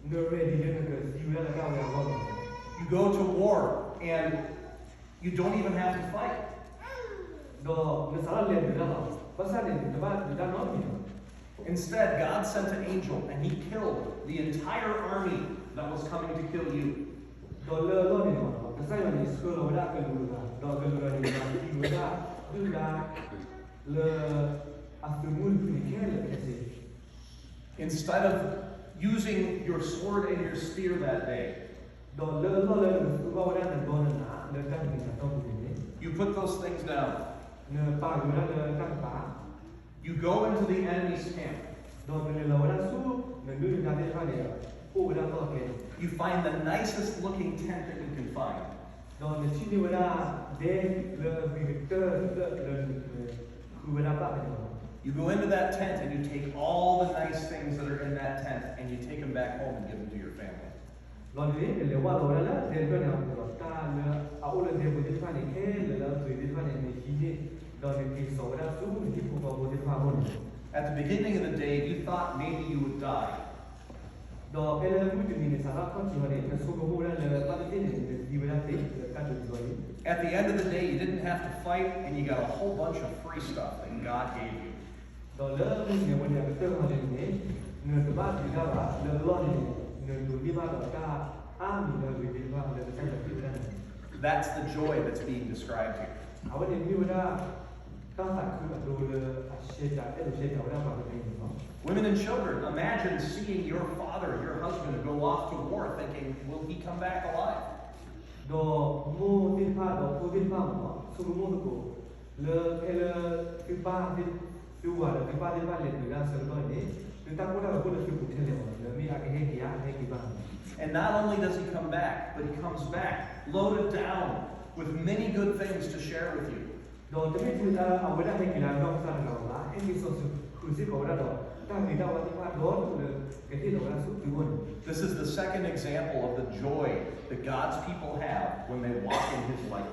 န ready လၢနကသံဝဲဒၣ်လၢတၢ်ဝဲအဂီၢ်လီၤ. You go to war and you don't even have to fight. ဒီးနစးထီၣ်လဲၤဒုးတၢ်လီၤ. ဘၣ်ဆၣ်န့ၣ် နတဘၣ်ဒုးတၢ်နီတမံၤလီၤ. Instead, God sent an angel and he killed the entire army that was coming to kill you. ဒီးလၢအလီၢ်န့ၣ်လီၤ ကစၢ်ယွၤန့ၣ်ဆှၢလီၤဝဲဒၣ်အကလူးတဂၤ ဒီးအကလူးတဂၤန့ၣ် မၤသံဝဲဒၣ် ဒုၣ်ဒါ လၢ အသုးမုၢ်တဖုန့ၣ်ခဲလၢာ်ခဲဆ့ Instead of using your sword and your spear that day, ဒီးလၢအလီၢ်လၢနကသူဘၣ်ဝဲဒၣ်နဒီနနၤ လၢတၢ်တနံၤအတီၢ်ပူၤန့ၣ်န့ၣ် you put those things down. နပာ်က့ၤဝဲဒၣ်လၢတၢ်ကပၤ You go into the enemy's camp. ဒီးနလဲၤလီၤဝဲဒၣ်ဆူ နဒုၣ်နဒါသ့ၣ်တဖၣ်န့ၣ် အိၣ်ဝဲဒၣ်လီၢ်ကျဲန့ၣ် You find the nicest looking tent that you can find. ဒီးနထံၣ်န့ၢ်ဝဲဒၣ် ဒဲလၢအဂ့ၤကတၢၢ်လၢ လၢ ဃုဝဲဒၣ်ဘၣ်ဖဲန့ၣ်လီၤ. You go into that tent and you take all the nice things that are in that tent and you take them back home and give them to your family. လီၤန့ၣ် နလဲၤဝဲလီၤဝဲဒၣ်လၢဒဲတဖျၢၣ်န့ၣ်အပူၤဒီး တၢ်လၢအအိၣ်လၢဒဲပူၤသ့ၣ်တဖၣ်န့ၣ် ခဲလၢာ်လၢအပှ့ၤသ့ၣ်တဖၣ်န့ၣ် နဟံးန့ၢ် ဒီးနက့ၤစိာ်ဝဲဒၣ်ဆူနဟံၣ်ဖိဃီဖိသ့ၣ်တဖၣ်အအိၣ်န့ၣ်လီၤ. At the beginning of the day, you thought maybe you would die. ဒီးဖဲလၢမုၢ်တနံၤန့ၣ် စးထီၣ်ခီၣ်ထံးဝဲန့ၣ် နဆိကမိၣ်ဝဲဒၣ်လၢ ဘၣ်သ့ၣ်သ့ၣ်န့ၣ် နကသံဝဲဒၣ်သ့လၢတၢ်ဒုးတဘျီအံၤ At the end of the day, you didn't have to fight and you got a whole bunch of free stuff that God gave you. ဒီးလၢမုၢ်နံၤဝဲန့ၣ် အကတၢၢ်မးန့ၣ်န့ၣ် နတဘၣ်ဒုးတၢ်ဘၣ် လၢအလီၢ်န့ၣ်န့ၣ် နဒိးန့ၢ်ဘၣ်ဒီးတၢ်အါမံၤလၢအဂ့ၤသ့ၣ်တဖၣ်လၢကစၢ်ယွၤဟ့ၣ်ဝဲဒၣ်န့ၣ် That's the joy that's being described here. အဝဲန့ၣ်မ့ၢ်ဝဲဒၣ် တၢ်သးခုအဒိလၢအဆဲးတၢ် အဲၣ်ဒိးဆဲးတၢ်ဝဲဒၣ်ပှၤကညီန့ၣ်လီၤ. Women and children, imagine seeing your father, your husband go off to war thinking, will he come back alive? ဒီးမိၢ်သ့ၣ်တဖၣ်ဒီးဖိသ့ၣ်တဖၣ်မ့ၢ် ဆိကမိၣ်သကိး လၢဖဲလၢ သုပၢ်သ့ၣ် သုဝၤဒီးသုပၢ်သ့ၣ်တဖၣ် လဲၤဒုးတၢ်အဆၢကတီၢ်န့ၣ် သုတၢ်ကိၢ်တၢ်ဂီၤအိၣ်လၢသုပူၤထဲလဲၣ်မ့ၢ် လၢမ့ၢ်အကဟဲက့ၤဧါ ဟဲက့ၤဘၣ် And not only does he come back, but he comes back loaded down with many good things to share with you. ဒီးတမ့ၢ်ထဲလၢအဝဲဒၣ်ဟဲက့ၤလၢအနီၢ်ကစၢ်တဂၤဧိၤဘၣ်, ဟဲက့ၤစိာ်ဃုာ်စ့ၢ်ကီးဝဲဒၣ်ဒီး တၢ်ဂ့ၤတၢ်ဝါသ့ၣ်တဖၣ်ဒီဒိၣ်လၢကဟ့ၣ်လီၤဝဲဒၣ်ဆူသုဂီၢ်န့ၣ်လီၤ. This is the second example of the joy that God's people have when they walk in his light.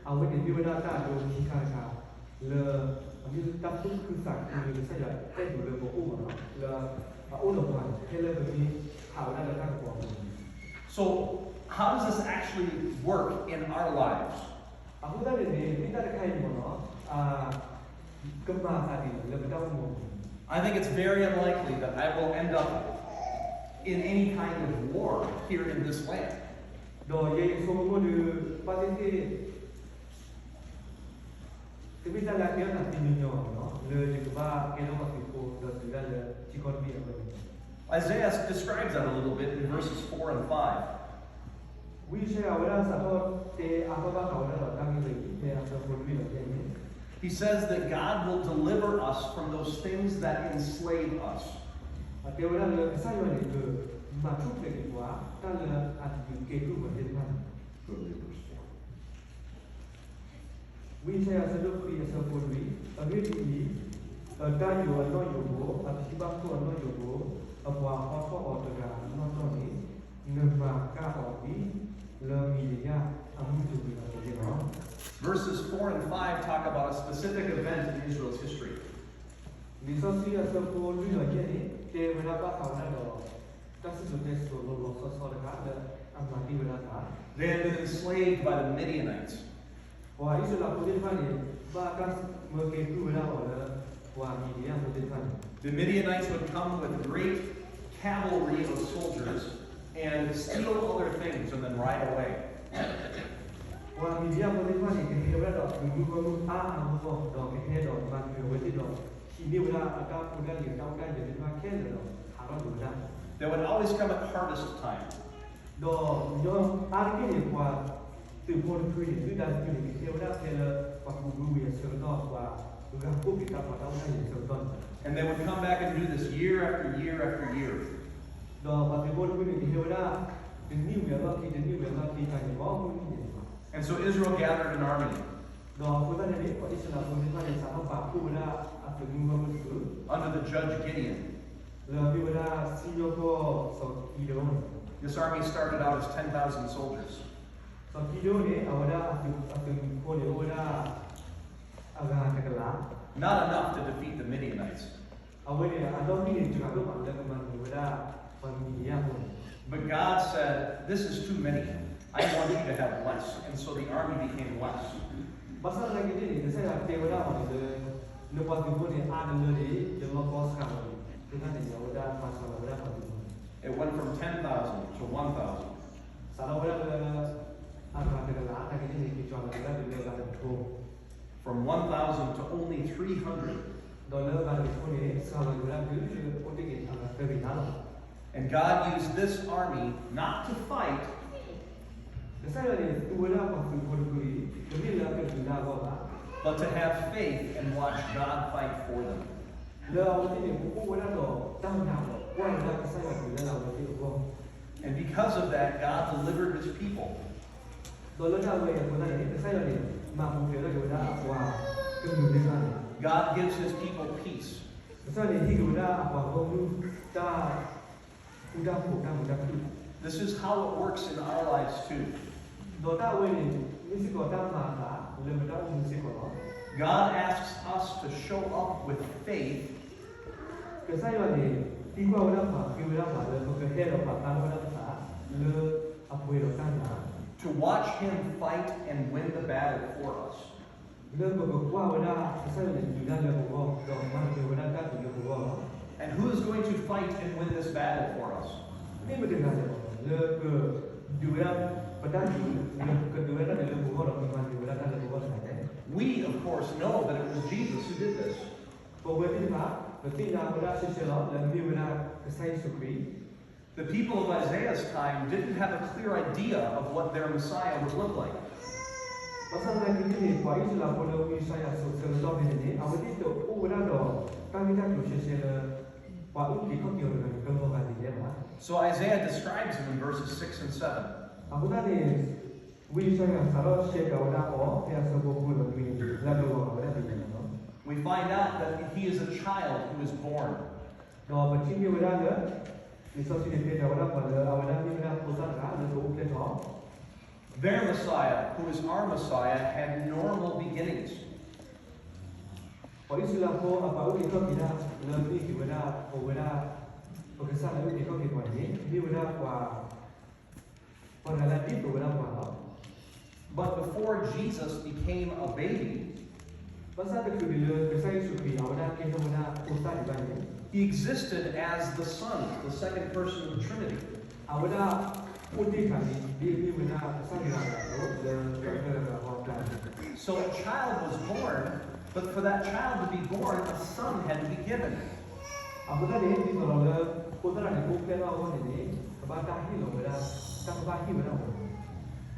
အဝဲန့ၣ်မ့ၢ်ဝဲဒၣ်တၢ်အဒိခံခါတခါ လၢ အမ့ၢ်တၢ်သူၣ်ခုသးခုလၢကစၢ်ယွၤ အဲၣ်ဒိးလၢပအိၣ်မ့ၢ်နီၤ လၢအအိၣ်ဒီးပှၤန့ၣ် ဖဲလၢပမ့ၢ်ဟးဝဲဒၣ်လၢတၢ်ကပီၤအပူၤန့ၣ် So, how does this actually work in our lives? အဃိသတးန့ၣ်န့ၣ် မ့ၢ်တၢ်တခါအံၤမ့ၢ်နီၤ ကမၤအသးဒ်လဲၣ်လၢပတၢ်အိၣ်မူအပူၤ I think it's very unlikely that I will end up in any kind of war here in this land. ဒီးယဲယဆိကမိၣ်ဒီး ဘၣ်သ့ၣ်သ့ၣ် တမ့ၢ်တၢ်လၢအကဲထီၣ်သးညီညီဘၣ်နီၤ လၢယကဘၣ်ကဲထီၣ်ပှၤသုးဖိ ဒီးတုၤဒၣ်လၢထံကီၢ်တဘ့ၣ်အဂီၢ်န့ၣ် Isaiah describes that a little bit in verses four and five. ဝံယၡါယၤဝဲဒၣ်စးထီၣ်တဲအါထီၣ်ဘၣ်ဃးဝဲဒၣ်ဒီးတၢ်ဂ့ၢ်ဝဲအံၤ ဖဲအဆၢဖိနွံဒီးယဲၢ်န့ၣ် He says that God will deliver us from those things that enslave us. အတဲဝဲဒၣ်လၢကစၢ်ယွၤန့ၣ် ကမၤထူၣ်ဖျဲးက့ၤပှၤ တၢ်လၢအဒုးကဲကုၢ်ပှၤသ့ၣ်တဖၣ်န့ၣ် Go to verse four. ဝံယၡါယၤအဆၢဒိၣ်ခွံအဆၢဖိနွံ, အဂ့ၢ်ဒ်အံၤ, အတၢ်ယိာ်အနီၣ်ယိာ်ပူၤ, အဖံဘၣ်ခိၣ်အနီၣ်ယိာ်ပူၤ, အပှၤဟီထီၣ်အီၤတဂၤနီၢ်နီၢ်န့ၣ်, နမၤကၢ်အီၤဒ် လၢမံၤဒယၣ်အမုၢ်တနံၤအသိးန့ၣ်လီၤ. Verses four and five talk about a specific event in Israel's history. လံာ်စီဆှံအဆၢဖိလွံၢ်ဒီးယဲၢ်န့ၣ် တဲဝဲဒၣ်ဘၣ်ဃးဝဲဒၣ်ဒီး တၢ်စံၣ်စိၤတဲစိၤလီၤလီၤဆီဆီတခါလၢအမၤတ့ၢ်ဝဲဒၣ်အသး They had been enslaved by the Midianites. ပှၤအံၣ်စရ့လးဖိသ့ၣ်တဖၣ်န့ၣ် ဘၣ်တၢ်မၢကဲကုၢ်ဝဲဒၣ်အီၤလၢ ပှၤမံၤဒယၣ်ဖိသ့ၣ်တဖၣ်န့ၣ် The Midianites would come with great cavalry of soldiers and steal all their things and then ride away. ပှၤမံၤဒယၣ်ဖိသ့ၣ်တဖၣ်န့ၣ် ကဟဲဝဲဒၣ်ဒီးသုးမုၢ်ဂီၢ်မုၢ်အါအါဂီၢ်ဂီၢ် ဒီးကဟဲဒီးမၤနၢၤဝဲသ့ၣ်ဒီး ဟံးန့ၢ်ဝဲဒၣ်အတၢ်ဖိတၢ်လံၤအတၢ်အိၣ်တၢ်ယၢၤသ့ၣ်တဖၣ်ခဲလၢာ်ဒီးဟးထီၣ်ကွံာ်ဝဲဒၣ် They would always come at harvest time. ဒီးညီအါတက့ၢ်န့ၣ် ပှၤသုးဖိတဖုန့ၣ် ဒုၣ်ဒါတဖုန့ၣ် ကဟဲဝဲဒၣ်ဖဲလၢပှၤကူးဘုဝံၤအဆၢကတီၢ် ပှၤဂၤကိးက့ၤတၢ်ဖီတၢ်အိၣ်တၢ်ယၢၤအဆၢကတီၢ်န့ၣ် And they would come back and do this year after year after year. ဒီးပှၤသုးဖိတဖုန့ၣ် ကဟဲဝဲဒၣ် တနံၣ်ဝံၤအလီၢ်ခံ တနံၣ်ဝံၤအလီၢ်ခံ တၢ်န့ၣ် ကိးမုၢ်နံၤန့ၣ်လီၤ. And so Israel gathered an army ဒီးအဃိသတးန့ၣ်န့ၣ် ပှၤအံၣ်စရ့လးဖိသ့ၣ်တဖၣ်န့ၣ် စးထီၣ်ပာ်ဖှိၣ်ဝဲဒၣ်အသုးမုၢ်ဂီၢ်မုၢ်တဖု under the judge Gideon. လၢအမ့ၢ်ဝဲဒၣ်စံၣ်ညီၣ်ကွီၢ်စီၤကံဒဧိၣ်န့ၣ်လီၤ. This army started out as ten thousand soldiers. စီၤကံဒဧိၣ်န့ၣ် အဝဲဒၣ်အသုးမုၢ်ဖိန့ၣ် အိၣ်ဝဲဒၣ် အဂၤတကလး Not enough to defeat the Midianites. အဝဲန့ၣ် အလီၢ်မံန့ၣ် တဂၤဒိၣ်မးလၢကမၤနၢၤဝဲဒၣ် ပှၤမံၤဒယၣ်ဖိန့ၣ် But God said, this is too many. I want you to have less. And so the army became less. ဘၣ်ဆၣ်သနာ်က့န့ၣ် ကစၢ်ယွၤတဲဝဲဒၣ်အီၤန့ၣ်လၢ နပှၤသုးဖိန့ၣ် အါတလၢန့ၣ် ယလီၤကီစှၤလီၤန့ၣ် ဒ်န့ၣ်န့ၣ် အဝဲဒၣ်မၤစှၤလီၤဝဲဒၣ်ပှၤသုးဖိန့ၣ် It went from ten thousand to one thousand. စးထီၣ်ဝဲဒၣ်လၢ အဂၤတကလး သနာ်က့န့ၣ် က့ၤစှၤလီၤဝဲဒၣ်လၢအဂၤတကထိ From one thousand to only three hundred. ဒီးလၢအဂၤတကထိန့ၣ် စှၤလီၤဝဲဒၣ်တုၤလၢအိၣ်တ့ၢ်က့ၤအဂၤသၢကလးလီၤ. And God used this army not to fight, ကစၢ်ယွၤန့ၣ် သူဝဲဒၣ်ပှၤသုးဖိတဖုအံၤ တမ့ၢ်လၢအကဒုးတၢ်အဂီၢ်ဘၣ်, but to have faith and watch God fight for them. လၢအဝဲသ့ၣ်န့ၣ် ကအိၣ်ဝဲဒၣ်ဒီးတၢ်နာ်ဒီး ကွၢ်ဝဲဒၣ်ကစၢ်ယွၤဒုးတၢ်လၢအဝဲသ့ၣ်အဂီၢ် And because of that, God delivered his people. ဒီးလၢတၢ်ဝဲအံၤအဃိသတးန့ၣ် ကစၢ်ယွၤန့ၣ် မၤပူၤဖျဲးထီၣ်က့ၤဝဲဒၣ်အပှၤကလုာ်သ့ၣ်တဖၣ်န့ၣ် God gives his people peace. ကစၢ်ယွၤန့ၣ် ဟ့ၣ်က့ၤဝဲဒၣ်အပှၤဂီၢ်မုၢ်တၢ်ဃူတၢ်ဖိး တၢ်မုာ်တၢ်ခုၣ် This is how it works in our lives too. ဒီးတၢ်ဝဲန့ၣ် မ့ၢ်စ့ၢ်ကီးတၢ်မၤအသးလၢပတၢ်အိၣ်မူစ့ၢ်ကီးလီၤ. God asks us to show up with faith ကစၢ်ယွၤန့ၣ် သံကွၢ်ဝဲဒၣ်ပှၤ ဃ့ဝဲဒၣ်ပှၤလၢ ပကဟဲဒီးပာ်ဖျါထီၣ်ဝဲဒၣ်ပသး လၢအပှဲၤဒီးတၢ်နာ် to watch him fight and win the battle for us. လၢပကကွၢ်ဝဲဒၣ် ကစၢ်ယွၤန့ၣ် ဒုးတၢ်လၢပဂီၢ် ဒီးမၤနၢၤဝဲဒၣ်တၢ်ဒုးလၢပဂီၢ်လီၤ. And who is going to fight and win this battle for us? မ့ၢ်မတဂၤလဲၣ် လၢကဒုးဝဲဒၣ်ပတၢ်ဒုး လၢကဒုးဝဲဒၣ်တၢ်ဒုးလၢပဂီၢ်ဒီး ကမၤနၢၤဝဲဒၣ်တၢ်လၢပဂီၢ်တဂၤလဲၣ်. We, of course, know that it was Jesus who did this. ပဝဲသ့ၣ်တဖၣ် ပသ့ၣ်ညါဝဲဒၣ်ရှဲရှဲလီၤ လၢအမ့ၢ်ဝဲဒၣ်ကစၢ်ယ့ၣ်ၡူးခရံာ် The people of Isaiah's time didn't have a clear idea of what their Messiah would look like. ဘၣ်ဆၣ်သနာ်က့န့ၣ် ပှၤအံၣ်စရ့လးဖိလၢဝံယၡါယၤအစိၤဆၢကတီၢ်ဖဲန့ၣ်န့ၣ် အဝဲသ့ၣ်တအိၣ်ဝဲဒၣ်ဒီး တၢ်ဂ့ၢ်တၢ်ကျိၤရှဲရှဲလၢ ပှၤအုၣ်က့ၤခီၣ်က့ၤအီၤတဂၤန့ၣ် ကလီၤဂာ်ဒ်လဲၣ်ဘၣ်. So Isaiah describes him in verses six and seven. အဃိသတးန့ၣ် ဝံယၡါယၤစးထီၣ်ရှဲပၠးဝဲဒၣ်အီၤ ဖဲအဆၢဖိဃုဒီးနွံန့ၣ် လၢအကလီၤဂာ်ဝဲဒၣ်ဒ်လဲၣ်န့ၣ်လီၤ. We find out that he is a child who is born. ဒီးပထံၣ်န့ၢ်ဝဲဒၣ်လၢ လံာ်စီဆှံန့ၣ်တဲဝဲဒၣ်ပှၤလၢအဝဲဒၣ်မ့ၢ်ဝဲဒၣ်ဖိသၣ်တဂၤလၢကအိၣ်ဖျဲၣ်ထီၣ် Their Messiah, who is our Messiah, had normal beginnings. ပှၤအံၣ်စရ့လးဖိအပှၤအုၣ်က့ၤခီၣ်က့ၤတၢ် လၢမ့ၢ်က့ၤဝဲဒၣ် ပဝဲဒၣ် ပကစၢ်လၢအုၣ်က့ၤခီၣ်က့ၤပှၤန့ၣ် မ့ၢ်ဝဲဒၣ်ပှၤ ပှၤတဂၤလၢအဒ်သိးဝဲဒၣ်ပှၤလီၤ. But before Jesus became a baby, ဘၣ်ဆၣ်တချုးဒံးလၢကစၢ်ယ့ၣ်ၡူးခရံာ် အဝဲဒၣ်ကဲထီၣ်ဝဲဒၣ်ဖိသၣ်ဒံးဘၣ်န့ၣ် he existed as the Son, the second person of the Trinity. အဝဲဒၣ်အိၣ်တ့ၢ်ခါန့ၣ် ဒ်အမ့ၢ်ဝဲဒၣ်ကစၢ်ယွၤအဂၤအသိး လၢပှၤတဂၤဂၤအဂီၢ်အကျါန့ၣ် So a child was born, but for that child to be born, a son had to be given. အဃိသတးန့ၣ် ဒ်သိးဒီးလၢ ဖိသၣ်တဂၤန့ၣ် ကအိၣ်ဖျဲၣ်ထီၣ်အဂီၢ်န့ၣ်န့ၣ် ကဘၣ်တၢ်ဟ့ၣ်လီၤဝဲဒၣ် တၢ်ကဘၣ်ဟ့ၣ်ဝဲဒၣ်အီၤ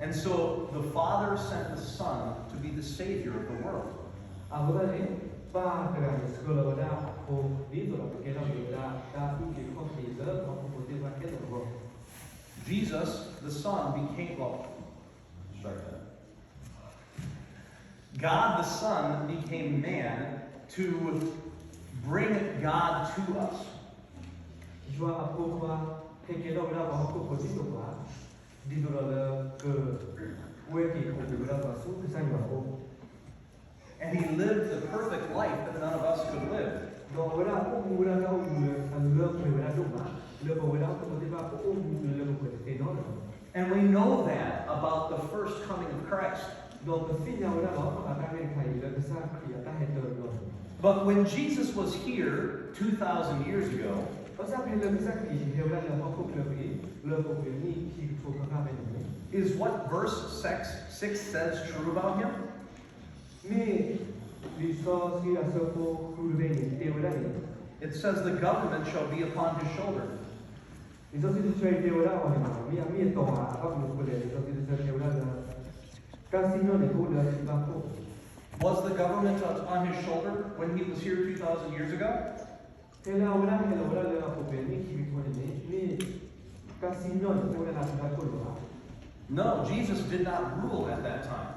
And so the Father sent the Son to be the Savior of the world. အဃိသတးန့ၣ် ပၢ်တဂၤန့ၣ် ဆှၢလီၤဝဲဒၣ်အဖိ ဒ်သိးဒီးကကဲထီၣ်က့ၤဝဲဒၣ် တၢ်အုၣ်က့ၤခီၣ်က့ၤလၢပှၤဟီၣ်ခိၣ်ဖိသ့ၣ်တဖၣ်ခဲလၢာ်အဂီၢ် Jesus, the Son, became, well, sorry, God the Son became man to bring God to us. ယွၤအဖိခွါ ဟဲကဲထီၣ်ဝဲဒၣ်ပှၤဟီၣ်ခိၣ်ဖိဒ်သိးပှၤ, ဒ်သိးဒီးလၢ ကဝဲက့ၤအိၣ်ဘှံးဝဲဒၣ်ပှၤဆူကစၢ်ယွၤအအိၣ် And he lived the perfect life that none of us could live. ဒီးအဝဲဒၣ်အိၣ်မူဝဲဒၣ်တၢ်အိၣ်မူလၢအလၢပှဲၤဝဲဒၣ်ဒိၣ်မး, လၢပဝဲဒၣ်ဟီၣ်ခိၣ်ဖိသ့ၣ်တဖၣ်ကအိၣ်မူလၢလၢပှဲၤပှဲၤတသ့နီတဂၤဘၣ်. And we know that about the first coming of Christ. ဒီးပသ့ၣ်ညါဝဲဒၣ်လီၤ ဘၣ်ဃးတၢ်ဂ့ၢ်တခါအံၤလၢကစၢ်ခရံာ်အတၢ်ဟဲတၢၢ်အလီၢ်န့ၣ် But when Jesus was here two thousand years ago, ဘၣ်ဆၣ်ဖဲလၢကစၢ်ခရံာ်ဟဲဝဲဒၣ်လၢဟီၣ်ခိၣ်ချၢအံၤ လၢပှဲၤပှဲၤနံၣ်ခံကထိဃၣ်ဃၣ်ဖဲန့ၣ်န့ၣ် is what verse six, six says true about him? မ့ၢ်လံာ်စီဆှံအဆၢဖိဃုတဘ့ၣ်န့ၣ် တဲဝဲဒၣ်န့ၣ် It says the government shall be upon his shoulder. လံာ်စီဆှံတဆၢအံၤတဲဝဲဒၣ်အီၤန့ၣ် မ့ၢ်အမ့ၢ်အတီဧါ, ဘၣ်မနုၤအဃိလဲၣ်, လံာ်စီဆှံတဆၢတဲဝဲဒၣ်လၢ တၢ်စံၣ်ညီၣ်န့ၣ် ကအိၣ်လၢအဖံဘၣ်ခိၣ် Was the government on his shoulder when he was here two thousand years ago? ဖဲလၢအဝဲဒၣ်ဟဲလီၤဝဲဒၣ်လၢအပူၤကွံာ်နံၣ်ခံကထိန့ၣ်န့ၣ် မ့ၢ်တၢ်စံၣ်ညီၣ်န့ၣ် ကအိၣ်ဝဲဒၣ်လၢအဖံဘၣ်ခိၣ်လီၤဧါ. No, Jesus did not rule at that time.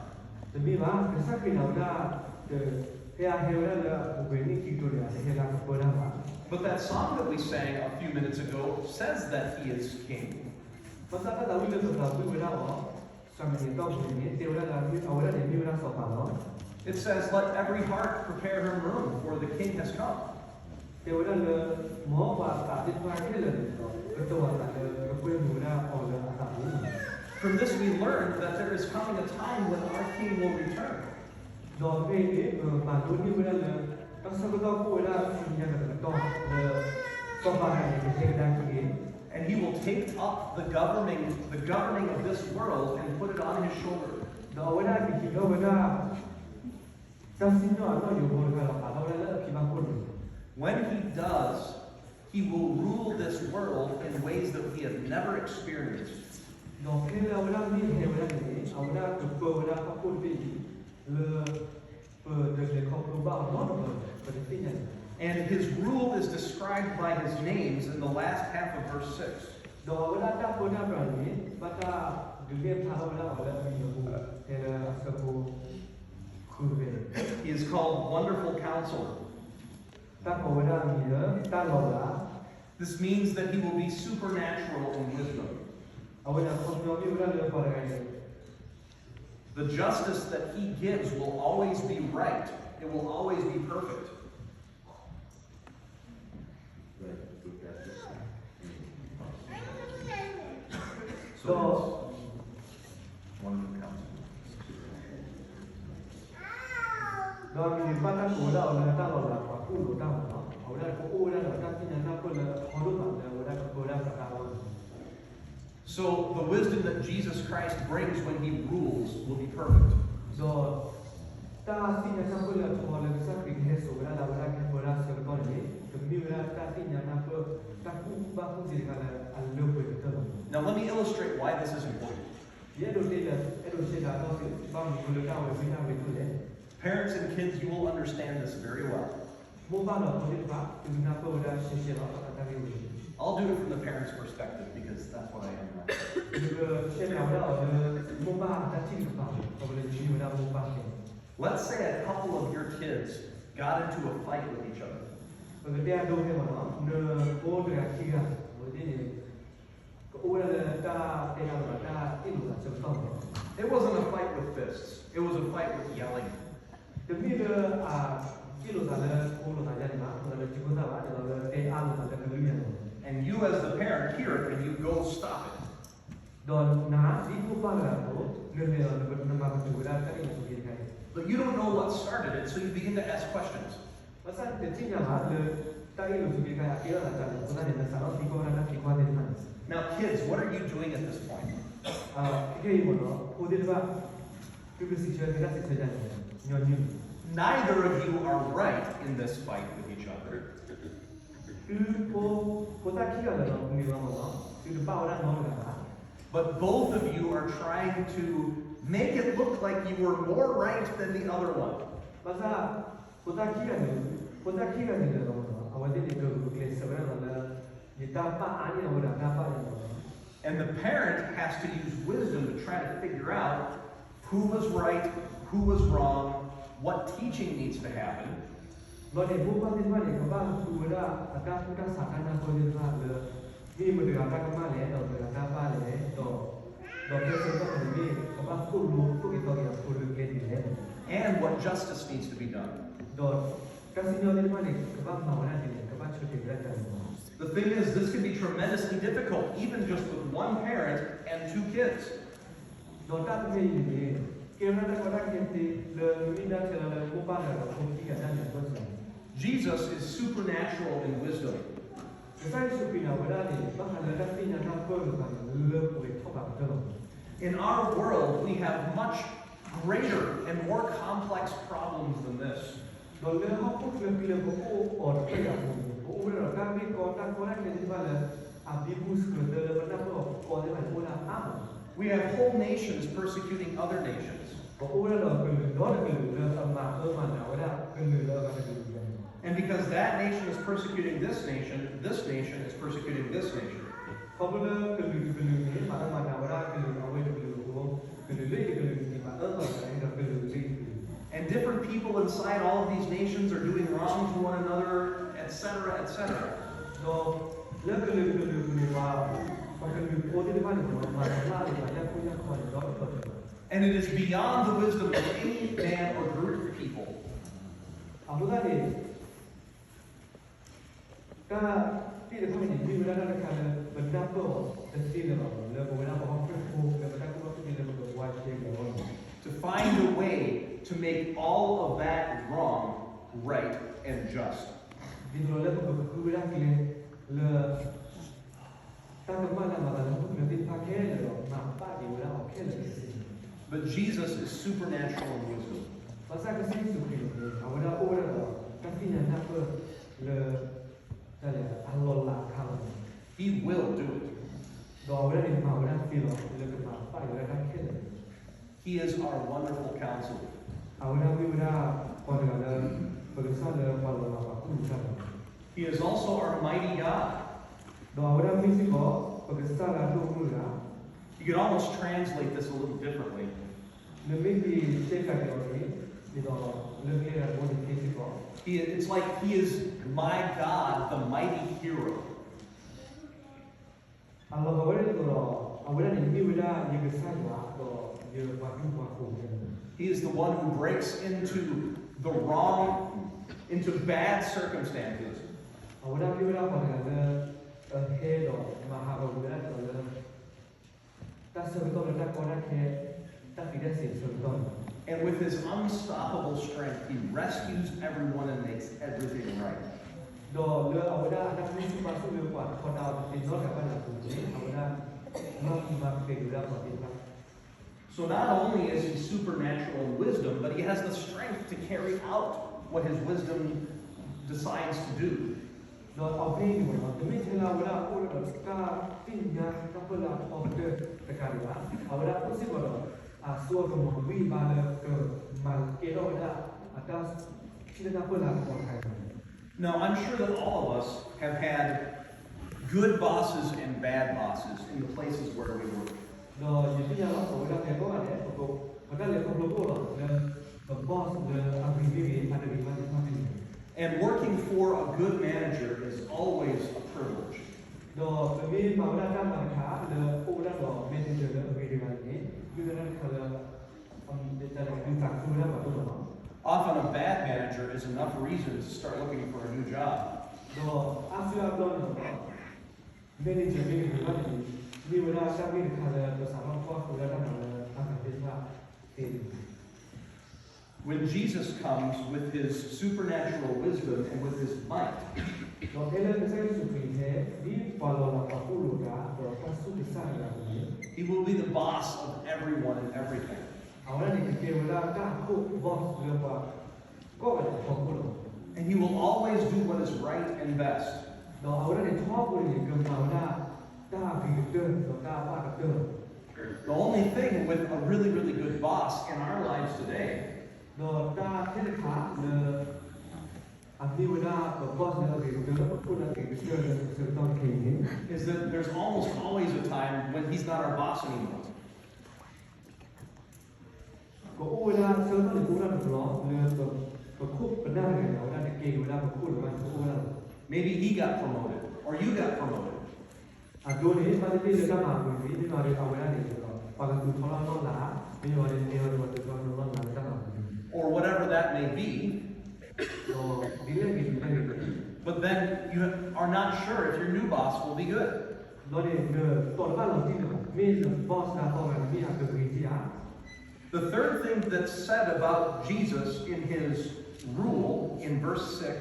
တမ့ၢ်ဘၣ်, ကစၢ်ခရံာ်န့ၣ်ဝဲဒၣ် ဖဲအဟဲဝဲဒၣ်လၢအပူၤကွံာ်နံၣ်ခံကထိန့ၣ် အတဟဲလၢအကပၢတၢ်ဘၣ်. But that song that we sang a few minutes ago says that he is king. ဘၣ်ဆၣ်တၢ်သးဝံၣ်လၢပသးဝံၣ်ဝဲဒၣ်အီၤ စှၤမံၤန့ၣ်တီၢ်ပူၤန့ၣ် တဲဝဲဒၣ်လၢအဝဲဒၣ်န့ၣ်မ့ၢ်ဝဲဒၣ်စီၤပၤလီၤ. It says, let every heart prepare her room, for the king has come. တဲဝဲဒၣ်လၢ မ်ပှၤသးသ့ၣ်တဖၣ်ခဲလၢာ်န့ၣ်ဒီး ကတိၤအသးလၢကပှဲၤမုာ်ဝဲဒၣ်အီၤလၢအသးပူၤ From this we learn that there is coming a time when our King will return. ဒီးဖဲအံၤန့ၣ် ပမၤလိန့ၢ်ဝဲဒၣ်လၢ တၢ်ဆၢကတီၢ်ကအိၣ်ဝဲဒၣ်ဆူညါတကတီၢ်လၢ စီၤပၤတဂၤန့ၣ် ကတဲကဒါက့ၤ And he will take up the governing, the governing of this world and put it on his shoulder. ဒီးအဝဲဒၣ်ကဟံးထီၣ်ဝဲဒၣ် တၢ်စံၣ်ညီၣ်အနီၣ်ယိးဖိတခါဒီး ပာ်ထီၣ်ဝဲဒၣ်လၢအဖံဘၣ်ခိၣ်န့ၣ် When he does, he will rule this world in ways that we have never experienced. ဒီးဖဲလၢအဝဲဒၣ်မ့ၢ်ဟဲဝဲဒၣ်န့ၣ် အဝဲဒၣ်ကပၢဝဲဒၣ်ဟီၣ်ခိၣ်တဘ့ၣ်အံၤ လၢ ပတလဲၤခီဖျိဘၣ်အီၤနီတဘျီ ပတသ့ၣ်ညါန့ၣ် And his rule is described by his names in the last half of verse six. ဒီးအဝဲဒၣ်တၢ်ပၢတၢ်ပြးန့ၣ် ဘၣ်တၢ်ဒုးနဲၣ်ဖျါထီၣ်ဝဲဒၣ်အီၤလၢအမံၤအပူၤ ဖဲလၢအဆၢဖိ ဃုဖဲန့ၣ် He is called Wonderful Counselor. တၢ်ကိးဝဲဒၣ်အမံၤလၢ တၢ်လီၤလး This means that he will be supernatural in wisdom. အဝဲန့ၣ်အခီပညီမ့ၢ်ဝဲဒၣ်လၢပှၤတဂၤအံၤ The justice that he gives will always be right. It will always be perfect. ဒီး ဒီးအမံၤန့ၣ် ဘၣ်တၢ်ကိးဝဲဒၣ်အီၤလၢတၢ်လီၤလး ပှၤကူၣ်လိာ်တၢ်မၤလီၤ. အဝဲဒၣ်ကအိၣ်ဝဲဒၣ်ဒီးတၢ်သ့ၣ်ညါနၢ်ပၢၢ်လၢအထီဒိၣ်မးလၢအဝဲဒၣ်ကပၢဝဲဒၣ်သးတၢ်အဂီၢ်န့ၣ် So the wisdom that Jesus Christ brings when he rules will be perfect. ဒီး တၢ်သ့ၣ်ညါနၢ်ပၢၢ်လၢအထီလၢကစၢ်ခရံာ်ကဟဲစိာ်ဝဲဒၣ်လၢအဝဲဒၣ်ကဟဲပၢဒၣ်ဆၢကတီၢ်န့ၣ်န့ၣ် ကမ့ၢ်ဝဲဒၣ်တၢ်သ့ၣ်ညါနၢ်ပၢၢ် တၢ်ကူၣ်ဘၣ်ကူၣ်သ့တခါလၢအလၢပှဲၤကတၢၢ်လီၤ. Now let me illustrate why this is important. ယအဲၣ်ဒိးတဲလၢ အဲၣ်ဒိးရှဲဒၣ်ဒီး ဘၣ်မနုၤလၢတၢ်ဝဲမ့ၢ်တၢ်ဂ့ၤဒိၣ်လဲၣ်. Parents and kids, you will understand this very well. မိၢ်ပၢ်ဒီးဖိသ့ၣ်တဖၣ် သုကနၢ်ပၢၢ်ဝဲဒၣ်ရှဲရှဲလီၤ ဘၣ်ဃးတၢ်ဂ့ၢ်ဝဲန့ၣ် I'll do it from the parents' perspective because that's what I am right now. ယကရှဲပၠးဝဲဒၣ်အီၤလၢ မိၢ်ပၢ်တၢ်ထံၣ်တကပၤ ခီဖျိလၢယမ့ၢ်ဝဲဒၣ်မိၢ်ပၢ်ဖဲ Let's say a couple of your kids got into a fight with each other. ပကတဲအဒိဖဲမ့ၢ်နီၤ နဖိတဂၤခံဂၤ အဝဲသ့ၣ်န့ၣ် ကအိၣ်ဝဲဒၣ်လၢတၢ်တဲတၢ်လိာ်သး တၢ်အ့ၣ်လိာ်သးဆၢကတီၢ်မ့ၢ်နီၤ It wasn't a fight with fists. It was a fight with yelling. တမ့ၢ်လၢ အအ့ၣ်လိာ်သးလၢဖိလိာ်သးယါန့ၣ်ဘၣ်, အ့ၣ်လိာ်သးလၢထံဖိသၣ်ဘၣ်, အ့ၣ်လိာ်သးလၢတဲအါလိာ်သးလၢကလုၢ်ယါန့ၣ်လီၤ. And you as the parent hear it and you go stop it. ဒီးနၤ ဒ်မိၢ်ပၢ်တဂၤအသိး နလဲၤဒီးနမၤကတုၤဝဲဒၣ် တၢ်အ့ၣ်လိာ်ဆိးက့တခါအံၤ But you don't know what started it, so you begin to ask questions. ဘၣ်ဆၣ်နတသ့ၣ်ညါဘၣ်လၢ တၢ်အ့ၣ်လိာ်ဆိးက့တခါအံၤ အကဲထီၣ်သးဒ်လဲၣ်အဃိသတးန့ၣ် နစးထီၣ်သံကွၢ်ဝဲဒၣ်တၢ်သံကွၢ်သ့ၣ်တဖၣ်န့ၣ် Now kids, what are you doing at this point? ခဲခဲအံၤမ့ၢ်နီၤ ဖိသ့ၣ်တဖၣ် သုကစံးဆၢ သုတၢ်စံးဆၢယါန့ၣ် ညီနုၢ် Neither of you are right in this fight with each other. သုဖိ ဖိသၣ်ခံဂၤလၢာ်လီၤ မ့ၢ်ဝဲမ့ၢ်နီၤ သုတဘၣ်ဝဲဒၣ်နီတဂၤဘၣ် But both of you are trying to make it look like you were more right than the other one. ဘၣ်ဆၣ် ဖိသၣ်ခံဂၤန့ၣ် ဖိသၣ်ခံဂၤန့ၣ်လၢာ်လီၤမ့ၢ်နီၤ အဝဲသ့ၣ်န့ၣ် ကဂုာ်ကျဲးစၢးဝဲဒၣ်လီၤလၢ ယတၢ်ဘၣ်အါန့ၢ်အဝဲဒၣ်တၢ်ဘၣ်န့ၣ်လီၤ And the parent has to use wisdom to try to figure out who was right, who was wrong, what teaching needs to happen. ဘျီန့ၣ် မိၢ်ပၢ်သ့ၣ်တဖၣ်န့ၣ် ကဘၣ်သူဝဲဒၣ်အတၢ်ကူၣ်တၢ်ဆးတၢ်နၢ်ပၢၢ်သ့ၣ်တဖၣ်လၢ မ့ၢ်မတၤတဂၤတၢ်ကမၣ်လဲၣ် ဒီးမတၤတဂၤတၢ်ဘၣ်လဲၣ် ဒီး ဒီးဖဲဆၢကတီၢ်န့ၣ်မ့ၢ် ကဘၣ်သိၣ်လိသိၣ်က့ၤသီက့ၤအဖိလၢကျဲဒ်လဲၣ် And what justice needs to be done. ဒီးတၢ်စံၣ်ညီၣ်သ့ၣ်တဖၣ်န့ၣ် ကဘၣ်မၤဝဲဒၣ်ဒ်လဲၣ် ကဘၣ်ဆၢတဲာ်ဝဲဒၣ်ဒ်လဲၣ် The thing is, this can be tremendously difficult, even just with one parent and two kids. ဒီးတၢ်တမံၤအံၤန့ၣ် ကဲဝဲဒၣ်တၢ်ကီတၢ်ခဲသ့လၢ မ့ၢ်ဒၣ်ထဲလၢမိၢ်ပၢ်တဂၤဒီးဖိခံဂၤတၢ်န့ၣ်အဘၢၣ်စၢၤ Jesus is supernatural in wisdom. ကစၢ်ယ့ၣ်ၡူးခရံာ်န့ၣ် အဝဲဒၣ်န့ၣ် ဘၣ်ဃးလၢတၢ်သ့ၣ်ညါနၢ်ပၢၢ်လိာ်သးန့ၣ် လၢပှဲၤထီၣ်ပာ်ကတၢၢ်လီၤ. In our world, we have much greater and more complex problems than this. ဒီးလၢဟီၣ်ခိၣ်ချၢဖဲလၢပအိၣ်အီၤတဖျၢၣ်ညါအပူၤန့ၣ် ပအိၣ်ဝဲဒၣ်ဒီးတၢ်ဂ့ၢ်ကီတၢ်ကီတၢ်ခဲသ့ၣ်တဖၣ်လၢ အဘံဘူဆှၢသၢလၢပနၢ်ပၢၢ်အီၤကီသ့ၣ်တဖၣ်န့ၣ် အိၣ်ဝဲဒၣ်အါမး We have whole nations persecuting other nations. ပအိၣ်ဝဲဒၣ်ဒီးကလုာ်ဒီတကလုာ်လၢအမၤအၢမၤနးဝဲဒၣ် ကလုာ်လၢအဂၤတကလုာ်အဂၤန့ၣ် And because that nation is persecuting this nation, this nation is persecuting this nation. ခီဖျိလၢကလုာ်တကလုာ်န့ၣ် မၤအၢမၤနးဝဲဒၣ်ကလုာ်အဝဲတကလုာ်အဃိ ကလုာ်လၢအံၤတကလုာ်န့ၣ် မၤအၢမၤနးဒီးကလုာ်လၢအံၤတကလုာ် And different people inside all of these nations are doing wrong to one another, et cetera, et cetera. ဒီးလၢကလုာ်ကလုာ်ပူၤန့ၣ် ပှၤကလုာ်ဖိသ့ၣ်တဖၣ်န့ၣ် မၤတၢ်လၢအလၢညါခိၣ်ညါခီန့ၣ် ဒီးကတီၢ်တဘၣ် And it is beyond the wisdom of any man or group of people. အဃိသတးန့ၣ် တၢ်သ့ၣ်တဖၣ်န့ၣ် မ့ၢ်ဝဲဒၣ်တၢ်တခါလၢ ပနၢ်ပၢၢ်အီၤတသ့လၢၤဘၣ် လၢပဝဲဒၣ်ပှၤဟီၣ်ခိၣ်ဖိ လၢပတၢ်ကူၣ်ဘၣ်ကူၣ်သ့လၢပကဝါဆဲက့ၤအဂီၢ်န့ၣ် To find a way to make all of that wrong right and just. ဒ်သိးလၢပကဃုဝဲဒၣ်ကျဲလၢ တၢ်ကမၣ်လၢအမၤသးလၢဟီၣ်ခိၣ်ချၢသ့ၣ်တဖၣ်ခဲလၢာ်ဒီး မၤပာ်က့ၤဝဲဒၣ်အီၤခဲလၢာ်ခဲဆ့န့ၣ် But Jesus is supernatural in wisdom. ဘၣ်ဆၣ်ကစၢ်ယ့ၣ်ၡူးခရံာ်န့ၣ် အဝဲဒၣ်အိၣ်ဝဲဒၣ်ဒီးတၢ်သ့ၣ်ညါနၢ်ပၢၢ်လၢ တၢ်လဲၣ် အလီၤလးအခါလီၤ. He will do it. ဒီးအဝဲဒၣ်န့ၣ်မၤဝဲဒၣ်သ့လီၤ လၢကမၤပာ်က့ၤဝဲဒၣ်တၢ်ခဲလၢာ်န့ၣ် He is our wonderful counselor. အဝဲဒၣ်မ့ၢ်ဝဲဒၣ်ပှၤတဂၤလၢ ပကစၢ်လၢပှၤလီၤလးပှၤကူၣ်လိာ်တၢ်လီၤ. He is also our mighty God. ဒီးအဝဲဒၣ်မ့ၢ်စ့ၢ်ကီး ပကစၢ်လၢအဒိၣ်အမုၢ်တဂၤ You could almost translate this a little differently. နမ့ၢ်က့ၤတဲဖျါက့ၤအီၤန့ၣ် ဒ်သိးလၢကျဲဂၤတဘိန့ၣ်က့ၤစ့ၢ်ကီး He, it's like he is my God, the mighty hero. အလီၤဂာ်ဝဲဒၣ်ဒ်သိးဒီး အဝဲဒၣ်န့ၣ်မ့ၢ်ဝဲဒၣ်ယကစၢ်ယွၤ ဒီးယပှၤဒူပှၤဃိၤန့ၣ်လီၤ. He is the one who breaks into the wrong, into bad circumstances. အဝဲဒၣ်မ့ၢ်ဝဲဒၣ်ပှၤတဂၤလၢ အဟဲဒီးမၤဟးဂီၤကွံာ်ဝဲဒၣ်ဒ်သိးလၢ တၢ်ဆၢကတီၢ်လၢတၢ်ကီတၢ်ခဲ တၢ်သံးတၢ်စ့ၤအဆၢကတီၢ်န့ၣ်လီၤ. And with his unstoppable strength, he rescues everyone and makes everything right. ဒီးလၢအဝဲဒၣ်အတၢ်ကူၣ်ဘၣ်ကူၣ်သ့လၢပှၤထီဒါအီၤတသ့နီတဂၤဘၣ်န့ၣ်အပူၤန့ၣ် အဝဲဒၣ် မၤပူၤမၤဖျဲးက့ၤဝဲဒၣ်ပှၤသ့ၣ်တဖၣ် So not only is he supernatural in wisdom, but he has the strength to carry out what his wisdom decides to do. ဒီးအဝဲအံၤန့ၣ် တမ့ၢ်ထဲလၢအဝဲဒၣ်အိၣ်ဒီးတၢ်သ့ၣ်ညါတၢ်ပၢၢ်လၢအထီကတၢၢ်တခါဒံးဘၣ်, အဝဲဒၣ်အိၣ်စ့ၢ်ကီးဒီး အစိအကမီၤဂံၢ်ဘါလၢကမၤကဲထီၣ်ဝဲဒၣ် အတၢ်ထံၣ်တၢ်ပၢၢ်လၢအကမီၤတခါအံၤ Now, I'm sure that all of us have had good bosses and bad bosses in the places where we work. ဒီးယသ့ၣ်ညါလီၤ ပဝဲဒၣ်ပှၤကိးဂၤဒဲး ပတၢ်လဲၤခီဖျိအိၣ်လီၤ လၢပ boss လၢအဂ့ၤမ့ၢ်ဂ့ၤ အတဂ့ၤဘၣ်သ့ၣ်တဖၣ်န့ၣ် And working for a good manager is always a privilege. ဒီးပမ့ၢ်မၤဝဲဒၣ်တၢ်မၤတခါ လၢအိၣ်ဝဲဒၣ်ဒီး manager လၢအဂ့ၤတဂၤန့ၣ် မ့ၢ်ဝဲဒၣ်တၢ်တခါလၢ အမ့ၢ်တၢ်လၢအဒုးသးခုဝဲဒၣ်ပှၤဒိၣ်မးလီၤ. Often a bad manager is enough reason to start looking for a new job. ဒီးအါစုအါဘျီန့ၣ်လီၤ manager မ့ၢ်ဂ့ၤဘၣ်န့ၣ် မ့ၢ်ဝဲဒၣ်တၢ်ဂ့ၢ်တခါလၢ ပစးထီၣ်ကွၢ်ဃုာ်ဝဲဒၣ်တၢ်မၤလၢတၢ်သးသ့ၣ်တဖၣ်သ့န့ၣ် When Jesus comes with his supernatural wisdom and with his might, ဒီးဖဲလၢကစၢ်ယ့ၣ်ၡူးခရံာ်ဟဲ ဒ်ပှၤလီၤလးပှၤကူၣ်လိာ်သး ဒီးတၢ်ဆူၣ်ကစၢ်တဂၤအသိးန့ၣ် he will be the boss of everyone and everything. အဝဲဒၣ်န့ၣ် ကကဲဝဲဒၣ်တၢ်အခိၣ် boss လၢပှၤကိးဂၤဒဲးအဖီခိၣ်လီၤ. And he will always do what is right and best. ဒီးအဝဲဒၣ်န့ၣ် ထီဘိန့ၣ် ကမၤဝဲဒၣ်တၢ်အဂ့ၤကတၢၢ် ဒီးတၢ်အဘၣ်ကတၢၢ်လီၤ. The only thing with a really, really good boss in our lives today ဒီးတၢ်ထဲတခါလၢ အမ့ၢ်ဝဲဒၣ်ပ boss လၢအဂ့ၤကတၢၢ် ပခိၣ်လၢအဂ့ၤကတၢၢ်လၢပဆၢကတီၢ်ခဲအံၤန့ၣ် is that there's almost always a time when he's not our boss anymore. ကအိၣ်ဝဲဒၣ်ဆၢကတီၢ်န့ၣ် ကအိၣ်ဝဲဒၣ်တဘျီလၢပ ပခိၣ်ပနၢ်တဂၤန့ၣ် အဝဲဒၣ်တကဲက့ၤဝဲဒၣ်ပခိၣ်လၢၤဘၣ်န့ၣ် တအိၣ်ဝဲဒၣ်လီၤ. Maybe he got promoted, or you got promoted. အဒိန့ၣ် ဘၣ်သ့ၣ်သ့ၣ်လၢတၢ်မၤအပူၤန့ၣ် မ့ၢ်ဘၣ်ဒီးအဝဲဒၣ်န့ၣ်ဒီး ပှၤကသူၣ်ထီၣ်လၢအလီၢ်လၤ, မ့ၢ်ဘၣ်ဒီးတဲဝဲဒီးပှၤသူၣ်ထီၣ်လၢအလီၢ်လၤလၢတၢ်မၤအပူၤန့ၣ် or whatever that may be. ဒီးဒ်လဲၣ်ဂ့ၤဒ်လဲၣ်ဂ့ၤန့ၣ် But then you are not sure if your new boss will be good. ဒီးန့ၣ် နတီၢ်တဘၣ်လီၤတံၢ်လၢၤဘၣ်, မ့ၢ်န boss လၢအသီတဂၤန့ၣ် မ့ၢ်အကဂ့ၤက့ၤဧါ. The third thing that's said about Jesus in his rule in verse six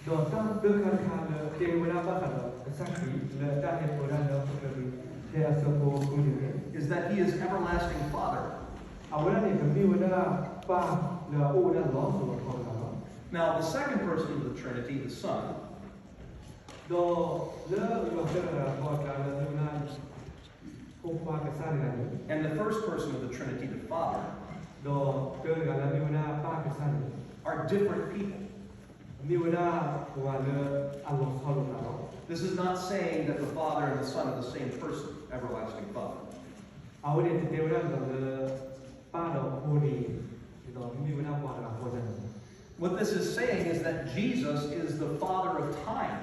ဒီးတၢ်သၢခါတခါလၢတဲဝဲဒၣ်ဘၣ်ဃးဒီးကစၢ်ခရံာ်လၢတၢ်ဟဲပၢတၢ်လၢဟီၣ်ခိၣ်ချၢန့ၣ် ဖဲအဆၢဖိဃုန့ၣ် is that he is everlasting Father. အဝဲဒၣ်န့ၣ် ကမ့ၢ်ဝဲဒၣ်ပၢ်လၢအအိၣ်ဝဲဒၣ်လီၤစိၤလီၤထီတဂၤလီၤ. Now, the second person of the Trinity, the Son, ဒီးလၢယွၤသၢဂၤတဂၤဃီအကျါလၢမ့ၢ်ဝဲဒၣ် ဖိခွါကစၢ်တဂၤန့ၣ် and the first person of the Trinity, the Father, ဒီးတဂၤလၢမ့ၢ်ဝဲဒၣ်ပၢ်ကစၢ်န့ၣ် are different people. မ့ၢ်ဝဲဒၣ်ပှၤလၢအလီၤဆီလိာ်သးလီၤ. This is not saying that the Father and the Son are the same person, everlasting Father. အဝဲန့ၣ်တတဲဝဲဒၣ်လီၤလၢ ပၢ်ဒီးဖိန့ၣ် ဒ်သိးမ့ၢ်ဝဲဒၣ်ပှၤတဂၤဃီန့ၣ်လီၤ. What this is saying is that Jesus is the Father of time.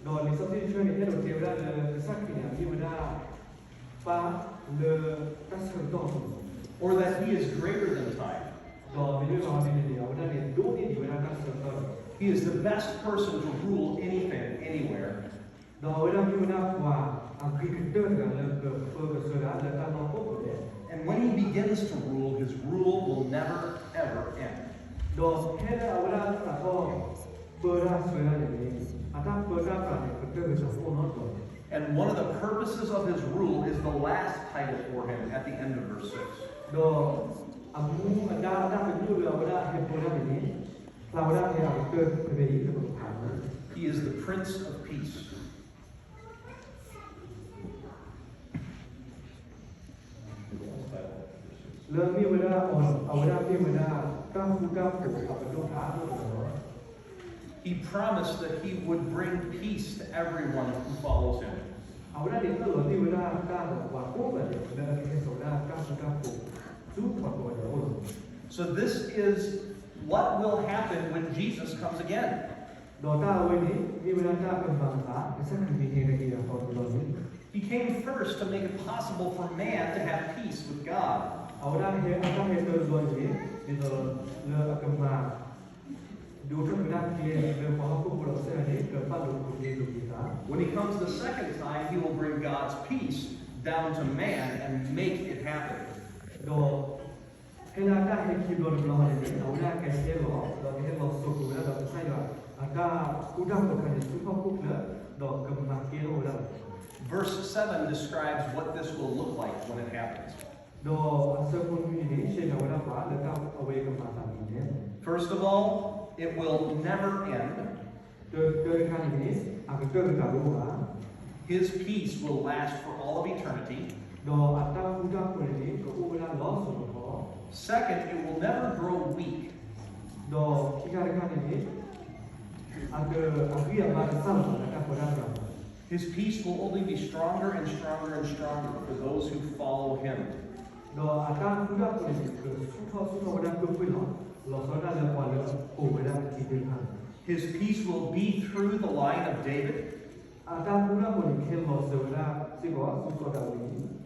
ဒီးလံာ်စီဆှံတဆၢန့ၣ် အဲၣ်ဒိးတဲဝဲဒၣ်လၢကစၢ်ခရံာ်န့ၣ် မ့ၢ်ဝဲဒၣ် ပၢ်လၢတၢ်ဆၢကတီၢ်အပူၤ or that he is greater than time. ဒီးမ့မ့ၢ်လီၤဒ်န့ၣ်န့ၣ် အဝဲဒၣ်န့ၣ် ဒိၣ်န့ၢ်ဒံးဝဲဒၣ်တၢ်ဆၢကတီၢ်န့ၣ် He is the best person to rule anything, anywhere. ဒီးအဝဲဒၣ်မ့ၢ်ဝဲဒၣ်ပှၤအဂ့ၤကတၢၢ်တဂၤလၢကပၢကဆှၢတၢ်လၢတၢ်လီၢ်အိၣ်ပူၤန့ၣ် And when he begins to rule, his rule will never, ever end. ဒီးဖဲလၢအဝဲဒၣ်စးထီၣ်ပၢတၢ်ဆှၢတၢ်န့ၣ်န့ၣ် အတၢ်ပၢတၢ်ပြးန့ၣ် ကတၢၢ်ကစီၤတအိၣ်နီတဘျီန့ၣ် And one of the purposes of his rule is the last title for him at the end of verse six. ဒီးအမူအဒါအတၢ်ကတိၤလၢအဝဲဒၣ်ဟဲပၢတၢ်န့ၣ်န့ၣ် ဖျါဝဲဒၣ်ဖဲအကတၢၢ်ဖဲဖဲအံၤလၢပကဖးန့ၣ် He is the Prince of Peace. လၢမ့ၢ်ဝဲဒၣ်အီၤ အဝဲဒၣ်မ့ၢ်ဝဲဒၣ်တၢ်ဃူတၢ်ဖိးအပဒိၣ်ဖးဒိၣ်လီၤ. He promised that he would bring peace to everyone who follows him. အဝဲဒၣ်န့ၣ်အၢၣ်လီၤန့ၢ်ဝဲဒၣ်တၢ်ဒီးပှၤကိးဂၤဒဲး လၢအကဟဲစိာ်ဝဲဒၣ်တၢ်ဃူတၢ်ဖိး ဆူပှၤကိးဂၤဒဲးအအိၣ်လီၤ. So this is what will happen when Jesus comes again. ဒီးတၢ်အဝဲန့ၣ် မ့ၢ်ဝဲဒၣ်တၢ်ကမၤအသး ကစၢ်ခရံာ်မ့ၢ်ဟဲက့ၤအသီတဘျီန့ၣ် He came first to make it possible for man to have peace with God. အဝဲဒၣ်ဟဲ အတၢ်ဟဲတၢ်တဘျီန့ၣ် ဒ်သိးလၢအကမၤ ဒုးအိၣ်ထီၣ်က့ၤဝဲဒၣ်ကျဲလၢပှၤဟီၣ်ခိၣ်ဖိဒီးကစၢ်ယွၤန့ၣ် ကဘၣ်လိာ်ဖိးက့ၤလိာ်က့ၤသး When he comes the second time, he will bring God's peace down to man and make it happen. ဒီးဖဲလၢအတၢ်ဟဲခံဘျီတဘျီန့ၣ်န့ၣ် အဝဲဒၣ်ကဟဲလီၤ ဒီးကဟဲလီၤစိာ်ကွံာ်ဝဲဒၣ်ဒီးကစၢ်ယွၤအတၢ်ဃူတၢ်ဖိးတခါန့ၣ် ဆူဟီၣ်ခိၣ်ချၢ ဒီးကမၤကဲထီၣ်ဝဲဒၣ်လီၤ. Verse seven describes what this will look like when it happens. ဒီးအဆၢဖိနွံန့ၣ်န့ၣ် ရှဲၣ်ထီၣ်ဝဲဒၣ်ပှၤလၢတၢ်အဝဲကမၤသးဒ်လဲၣ်. First of all, it will never end. တၢတခါန့ၣ်န့ၣ် အကတၢၢ်ကတၢၢ်တအိၣ်ဘၣ်. His peace will last for all of eternity. ဒီးအတၢ်ဃူတၢ်ဖိးန့ၣ်န့ၣ် ကအိၣ်ဝဲဒၣ်လီၤစိၤလီၤထီ. Second, it will never grow weak. ဒီးခံခါတခါန့ၣ်န့ၣ် အတ အဂံၢ်အဘါတစၢ်လီၤဘၣ်လၢတၢ်ပၢတၢ်ပြး His peace will only be stronger and stronger and stronger for those who follow him. ဒီးအတၢ်ဃူတၢ်ဖိးန့ၣ် ကဆူၣ်ထီၣ်ဆူၣ်ထီၣ်ဝဲဒၣ်ကွ့ၢ်ကွ့ၢ်လီၤ. လီၤဆီဒၣ်လၢပှၤလၢအအိၣ်ဝဲဒၣ်အခံသ့ၣ်တဖၣ်န့ၣ် His peace will be through the line of David. အတၢ်ဃူတၢ်ဖိးန့ၣ် ကဟဲလီၤစၢၤဝဲဒၣ်စ့ၢ်ကီးဆူစီၤဒၤဝံး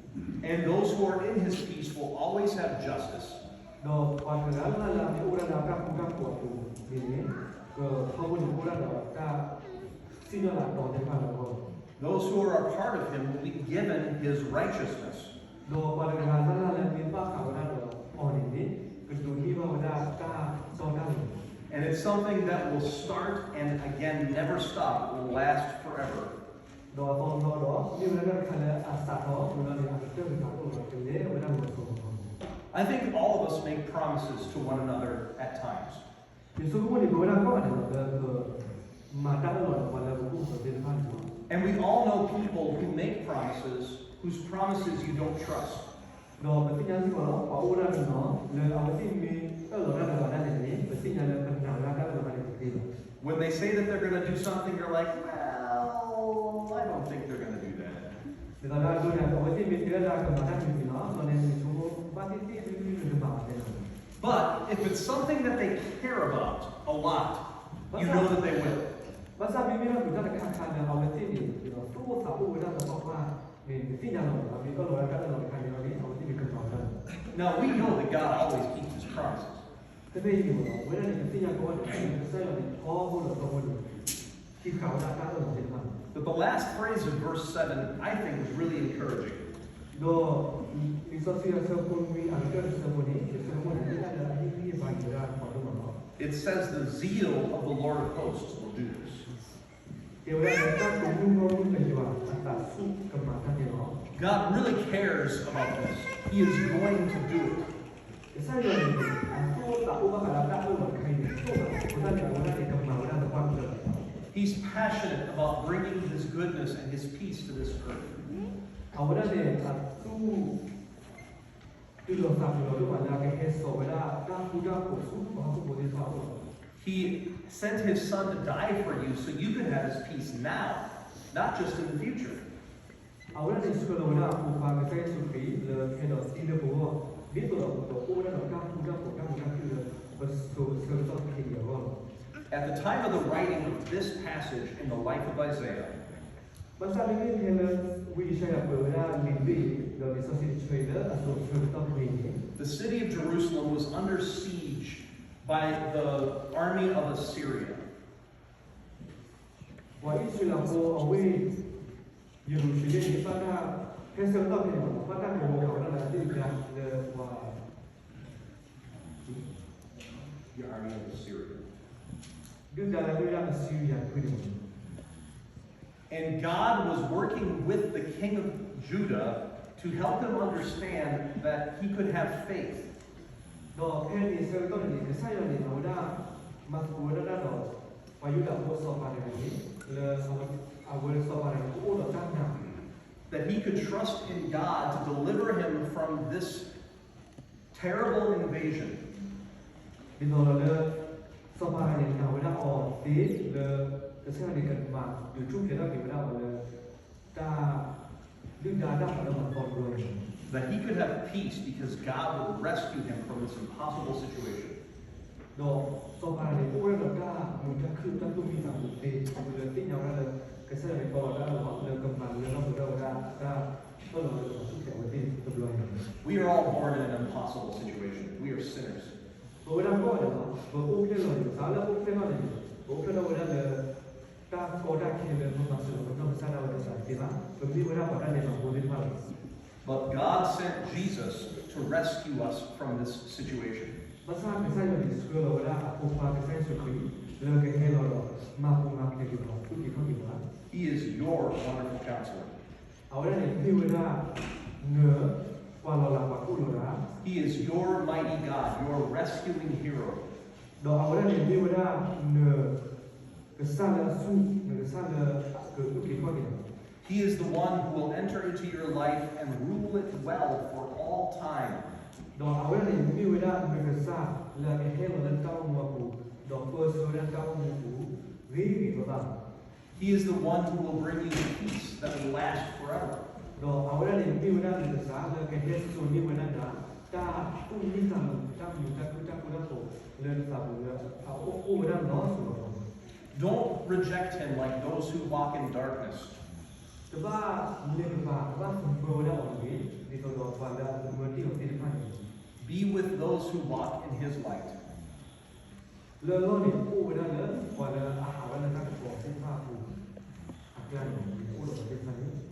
And those who are in his peace will always have justice. ဒီးပှၤတဂၤလၢ်လၢ်လၢအမ့ၢ်အိၣ်ဝဲဒၣ်လၢအတၢ်ဃူတၢ်ဖိးအပူၤန့ၣ်န့ၣ် ကထီဘိန့ၣ်အိၣ်ဝဲဒၣ်ဒီးတၢ်စံၣ်ညီၣ်လၢအတီၤသ့ၣ်တဖၣ်လၢအဂီၢ်လီၤ. Those who are a part of him will be given his righteousness. ဒီးပှၤတဂၤလၢ်လၢ်လၢအမ့ၢ်ဘၣ်ဃးဝဲဒၣ်ဒီးအီၤန့ၣ်န့ၣ် ကဒိးန့ၢ်ဘၣ်ဝဲဒၣ်တၢ်တီတၢ်လိၤ And it's something that will start and again never stop, will last forever. ဒီးအသီတဘျီဒီး မ့ၢ်ဝဲဒၣ်တၢ်တခါလၢအစးထီၣ်ဝံၤလီၤန့ၣ် အကတၢၢ်ကတၢၢ်အိၣ်လီၤ ကလဲၤဝဲဒၣ်လီၤစိၤလီၤထီန့ၣ် I think all of us make promises to one another at times. ယဆိကမိၣ်န့ၣ် ပဝဲဒၣ်ကိးဂၤဒဲးလီၤ လၢပမၤတၢ်အၢၣ်လီၤဒီးပှၤလၢပကအိၣ်ကီၤသ့ၣ်တဖၣ်န့ၣ်လီၤ. And we all know people who make promises whose promises you don't trust. ဒီးပသ့ၣ်ညါစ့ၢ်ကီးလီၤ ပှၤအိၣ်ဝဲဒၣ်တနီၤ လၢအဝဲသ့ၣ်မ့ၢ်အၢၣ်လီၤတၢ်ဒီးပှၤဒၣ်လဲာ်န့ၣ် ပသ့ၣ်ညါလၢပနာ်ဝဲဒၣ်တၢ်အၢၣ်လီၤတၢ်န့ၣ်တသ့ဘၣ်. When they say that they're going to do something, you're like, well, I don't think they're going to do that. ဒ်သိးလၢအဒိန့ၣ် အဝဲသ့ၣ်မ့ၢ်တဲဝဲဒၣ်ကမၤတၢ်တမံၤမံၤလီၤ ဒီးန့ၣ် နဆိကမိၣ်ဘၣ်သ့ၣ်သ့ၣ်မ့ၢ်မ့ၢ်နကမၤအီၤသ့လီၤ. But if it's something that they care about a lot, you know that they will. ဘၣ်ဆၣ်မ့မ့ၢ်လၢမ့ၢ်တၢ်တခါခါလၢအဝဲသ့ၣ်န့ၣ် သူၣ်အိၣ်သးအိၣ်ဝဲဒၣ်သပှၢ်ပှၢ်န့ၣ် ကသ့ၣ်ညါလီၤမး မ့ၢ်အၢၣ်လီၤဝဲဒၣ်တၢ်အၢၣ်လီၤတခါန့ၣ်လီၤန့ၣ် အဝဲသ့ၣ်န့ၣ်ကမၤဝဲဒၣ်လီၤ. Now we know that God always keeps his promises. တမ့ၢ်အံၤန့ၣ်မ့ၢ်နီၤ အဝဲဒၣ်န့ၣ် ကသ့ၣ်ညါကီးဝဲဒၣ် ကစၢ်ယွၤန့ၣ်ထီဘိလီၤထီဘိလီၤ ဟံးဃာ်ဝဲဒၣ်တၢ်အၢၣ်လီၤသ့ၣ်တဖၣ်န့ၣ် But the last phrase of verse seven, I think, is really encouraging. ဒီး လံာ်စီဆှံအဆၢဖိနွံ အကတၢၢ်တဆၢဖိန့ၣ် ယဆၢဖိန့ၣ် မ့ၢ်တၢ်လၢအဟ့ၣ်ဂံၢ်ဟ့ၣ်ဘါယၤဝဲဒၣ်ပှၤဒိၣ်မးလီၤ. It says, the zeal of the Lord of hosts will do this. တဲဝဲဒၣ်လၢ တၢ်ကမူနီၢ်မုၢ်ကယွၤအသးဆူၣ်ကမၤတၢ်န့ၣ်လီၤ. God really cares about this. He is going to do it. ကစၢ်ယွၤန့ၣ် အသူၣ်အိၣ်သးအိၣ်ဘၣ်ဃးလၢတၢ်အၢၣ်လီၤတခါအံၤန့ၣ် အဃိသတးန့ၣ် အဝဲဒၣ်န့ၣ် ကမၤဝဲဒၣ်သပှၢ်ကတၢၢ်လီၤ. He's passionate about bringing his goodness and his peace to this earth. အဝဲဒၣ်န့ၣ် အသူၣ် တုၤလီၤသးတုၤလီၤဒိၣ်မးလၢအကဟဲစိာ်ဝဲဒၣ်တၢ်ဃူတၢ်ဖိးဆူပှၤဟီၣ်ခိၣ်ဖိသ့ၣ်တဖၣ်အအိၣ်လီၤ. He sent his son to die for you so you could have his peace now, not just in the future. အဝဲဒၣ်န့ၣ်ဆှၢလီၤဝဲဒၣ်အဖိခွါကစၢ်ယ့ၣ်ၡူးခရံာ်လၢကဟဲဒီးသံလၢပဂီၢ် ဒ်သိးဒီးပကအိၣ်ဝဲဒၣ်ဒီးတၢ်ဃူတၢ်ဖိးတၢ်မုာ်တၢ်ခုၣ်လၢပစိၤဆၢကတီၢ်ခဲအံၤအဂီၢ်လီၤ. At the time of the writing of this passage in the life of Isaiah, ဘၣ်ဆၣ်မ့မ့ၢ်ဖဲလၢ ဝံယၡါယၤကွဲးဝဲဒၣ်လံာ်လွံၢ်အံၤ ဒီးလံာ်စီဆှံတဆၢအံၤလၢအစိၤဆၢကတီၢ်ခဲအံၤန့ၣ် the city of Jerusalem was under siege by the army of Assyria. ပှၤအံၣ်စရ့လးဖိအဝ့ၢ် ယရူၤၡလ့ၣ်န့ၣ် ဘၣ်တၢ် ဖဲဆၢကတီၢ်ဖဲန့ၣ် ဘၣ်တၢ်ကဝီၤဃာ်ဝဲဒၣ်လၢအဒုၣ်အဒါလၢပှၤ The army of Assyria. ဒုၣ်ဒါလၢအဒုၣ်ဒါအစံရံယၤတဖုန့ၣ် And God was working with the king of Judah to help him understand that he could have faith. ဒီးဖဲန့ၣ်ဆၢကတီၢ်န့ၣ်န့ၣ် ကစၢ်ယွၤန့ၣ် အဝဲဒၣ် မၤသကိးဝဲဒၣ်တၢ်ဒီး ပှၤယူဒၤဖိစီၤပၤတဂၤန့ၣ် လၢ အဝဲစီၤပၤတဂၤန့ၣ် ကအိၣ်ဒီးတၢ်နာ် That he could trust in God to deliver him from this terrible invasion. ဒ်သိးဒီးလၢ စီၤပၤတဂၤန့ၣ် နာ်ဝဲဒၣ်အီၤသ့လၢ ကစၢ်ယွၤန့ၣ် ကမၤဒုးထူၣ်ဖျဲးထီၣ်က့ၤဝဲဒၣ်အီၤလၢ တၢ် ဒုၣ်ဒါတၢ်ဖးဒိၣ်မၤသီတဘျီအံၤန့ၣ် That he could have peace because God would rescue him from this impossible situation. ဒီးစီၤပၤန့ၣ် အိၣ်ဝဲဒၣ်ဒီးတၢ်မုာ်တၢ်ခုၣ်တၢ်သူၣ်မံသးမုာ်သ့ လၢသ့ၣ်ညါဝဲဒၣ်လၢ ကစၢ်ယွၤန့ၣ် ကလီၤဒၣ်လီၤ လၢကမၤလၢထီၣ်ပှဲၤထီၣ်ဝဲဒၣ် တၢ်အၢၣ်လီၤလၢကမၤထူၣ်ဖျဲးအဝဲသ့ၣ်တဘျီအံၤန့ၣ် We are all born in an impossible situation. We are sinners. ပဝဲဒၣ်ကိးဂၤဒဲးလီၤ ပအိၣ်ဖျဲၣ်လီၤန့ၣ် စးလၢပအိၣ်ဖျဲၣ်ထီၣ်န့ၣ် ပအိၣ်ဖျဲၣ်ထီၣ်ဝဲဒၣ်လၢ တၢ်ကီတၢ်ခဲလၢပမၤစၢၤလီၤပနီၢ်ကစၢ်ဒၣ်ဝဲကစၢ်သ့ဘၣ် ပမ့ၢ်ဝဲဒၣ်ပှၤတၢ်ဒဲးဘးဖိသ့ၣ်တဖၣ်လီၤ. But God sent Jesus to rescue us from this situation. ဘၣ်ဆၣ်ကစၢ်ယွၤန့ၣ်ဆှၢလီၤဝဲဒၣ်အဖိခွါကစၢ်ယ့ၣ်ၡူးခရံာ် လၢကဟဲလီၤဒီး မၤပူၤမၤဖျဲးက့ၤပှၤ သူၣ်က့ၤခီၣ်က့ၤပှၤ He is your wonderful counselor. အဝဲဒၣ်န့ၣ်မ့ၢ်ဝဲဒၣ် န ပှၤလီၤလးပှၤကိၢ်လီၤဒၣ် He is your mighty God, your rescuing hero. ဒီးအဝဲဒၣ်န့ၣ်မ့ၢ်ဝဲဒၣ် န ကစၢ်လၢအဆူၣ် နကစၢ်လၢကသူၣ်က့ၤခီၣ်က့ၤန့ၣ်လီၤ. He is the one who will enter into your life and rule it well for all time. ဒီးအဝဲဒၣ်န့ၣ်မ့ၢ်ဝဲဒၣ်နကစၢ်လၢအကဟဲလီၤလၢနတၢ်အိၣ်မူအပူၤ ဒီးပၢဆှၢဝဲဒၣ်နတၢ်အိၣ်မူအပူၤ ဂ့ၤဂ့ၤဘၣ်ဘၣ် He is the one who will bring you the peace that will last forever. ဒီးအဝဲဒၣ်န့ၣ်မ့ၢ်ဝဲဒၣ်နကစၢ်လၢကဟဲစိာ်န့ၢ်ဝဲဒၣ်နၤ တၢ်သူၣ်မံသးမုာ် တၢ်မုာ်တၢ်ခုၣ်တၢ်ဃူတၢ်ဖိးလၢနသးပူၤလၢအအိၣ်ဝဲဒၣ်လီၤစိၤလီၤထီန့ၣ် Don't reject him like those who walk in darkness. တဘၣ်လဲၤကပၤ တဘၣ်သမၢဝဲဒၣ်အီၤတဂ့ၤ ဒ်သိးဒီးပှၤလၢအသမၢတ့ၢ်အီၤသ့ၣ်တဖၣ်န့ၣ် Be with those who walk in his light. လၢလီၢ်န့ၣ် အိၣ်ဝဲဒၣ်လၢပှၤလၢအဟးဝဲဒၣ်လၢတၢ်ကပီၤသ့ၣ်တဖၣ်အပူၤ အကျါန့ၣ် အိၣ်ဒီးပှၤသ့ၣ်တဖၣ်န့ၣ်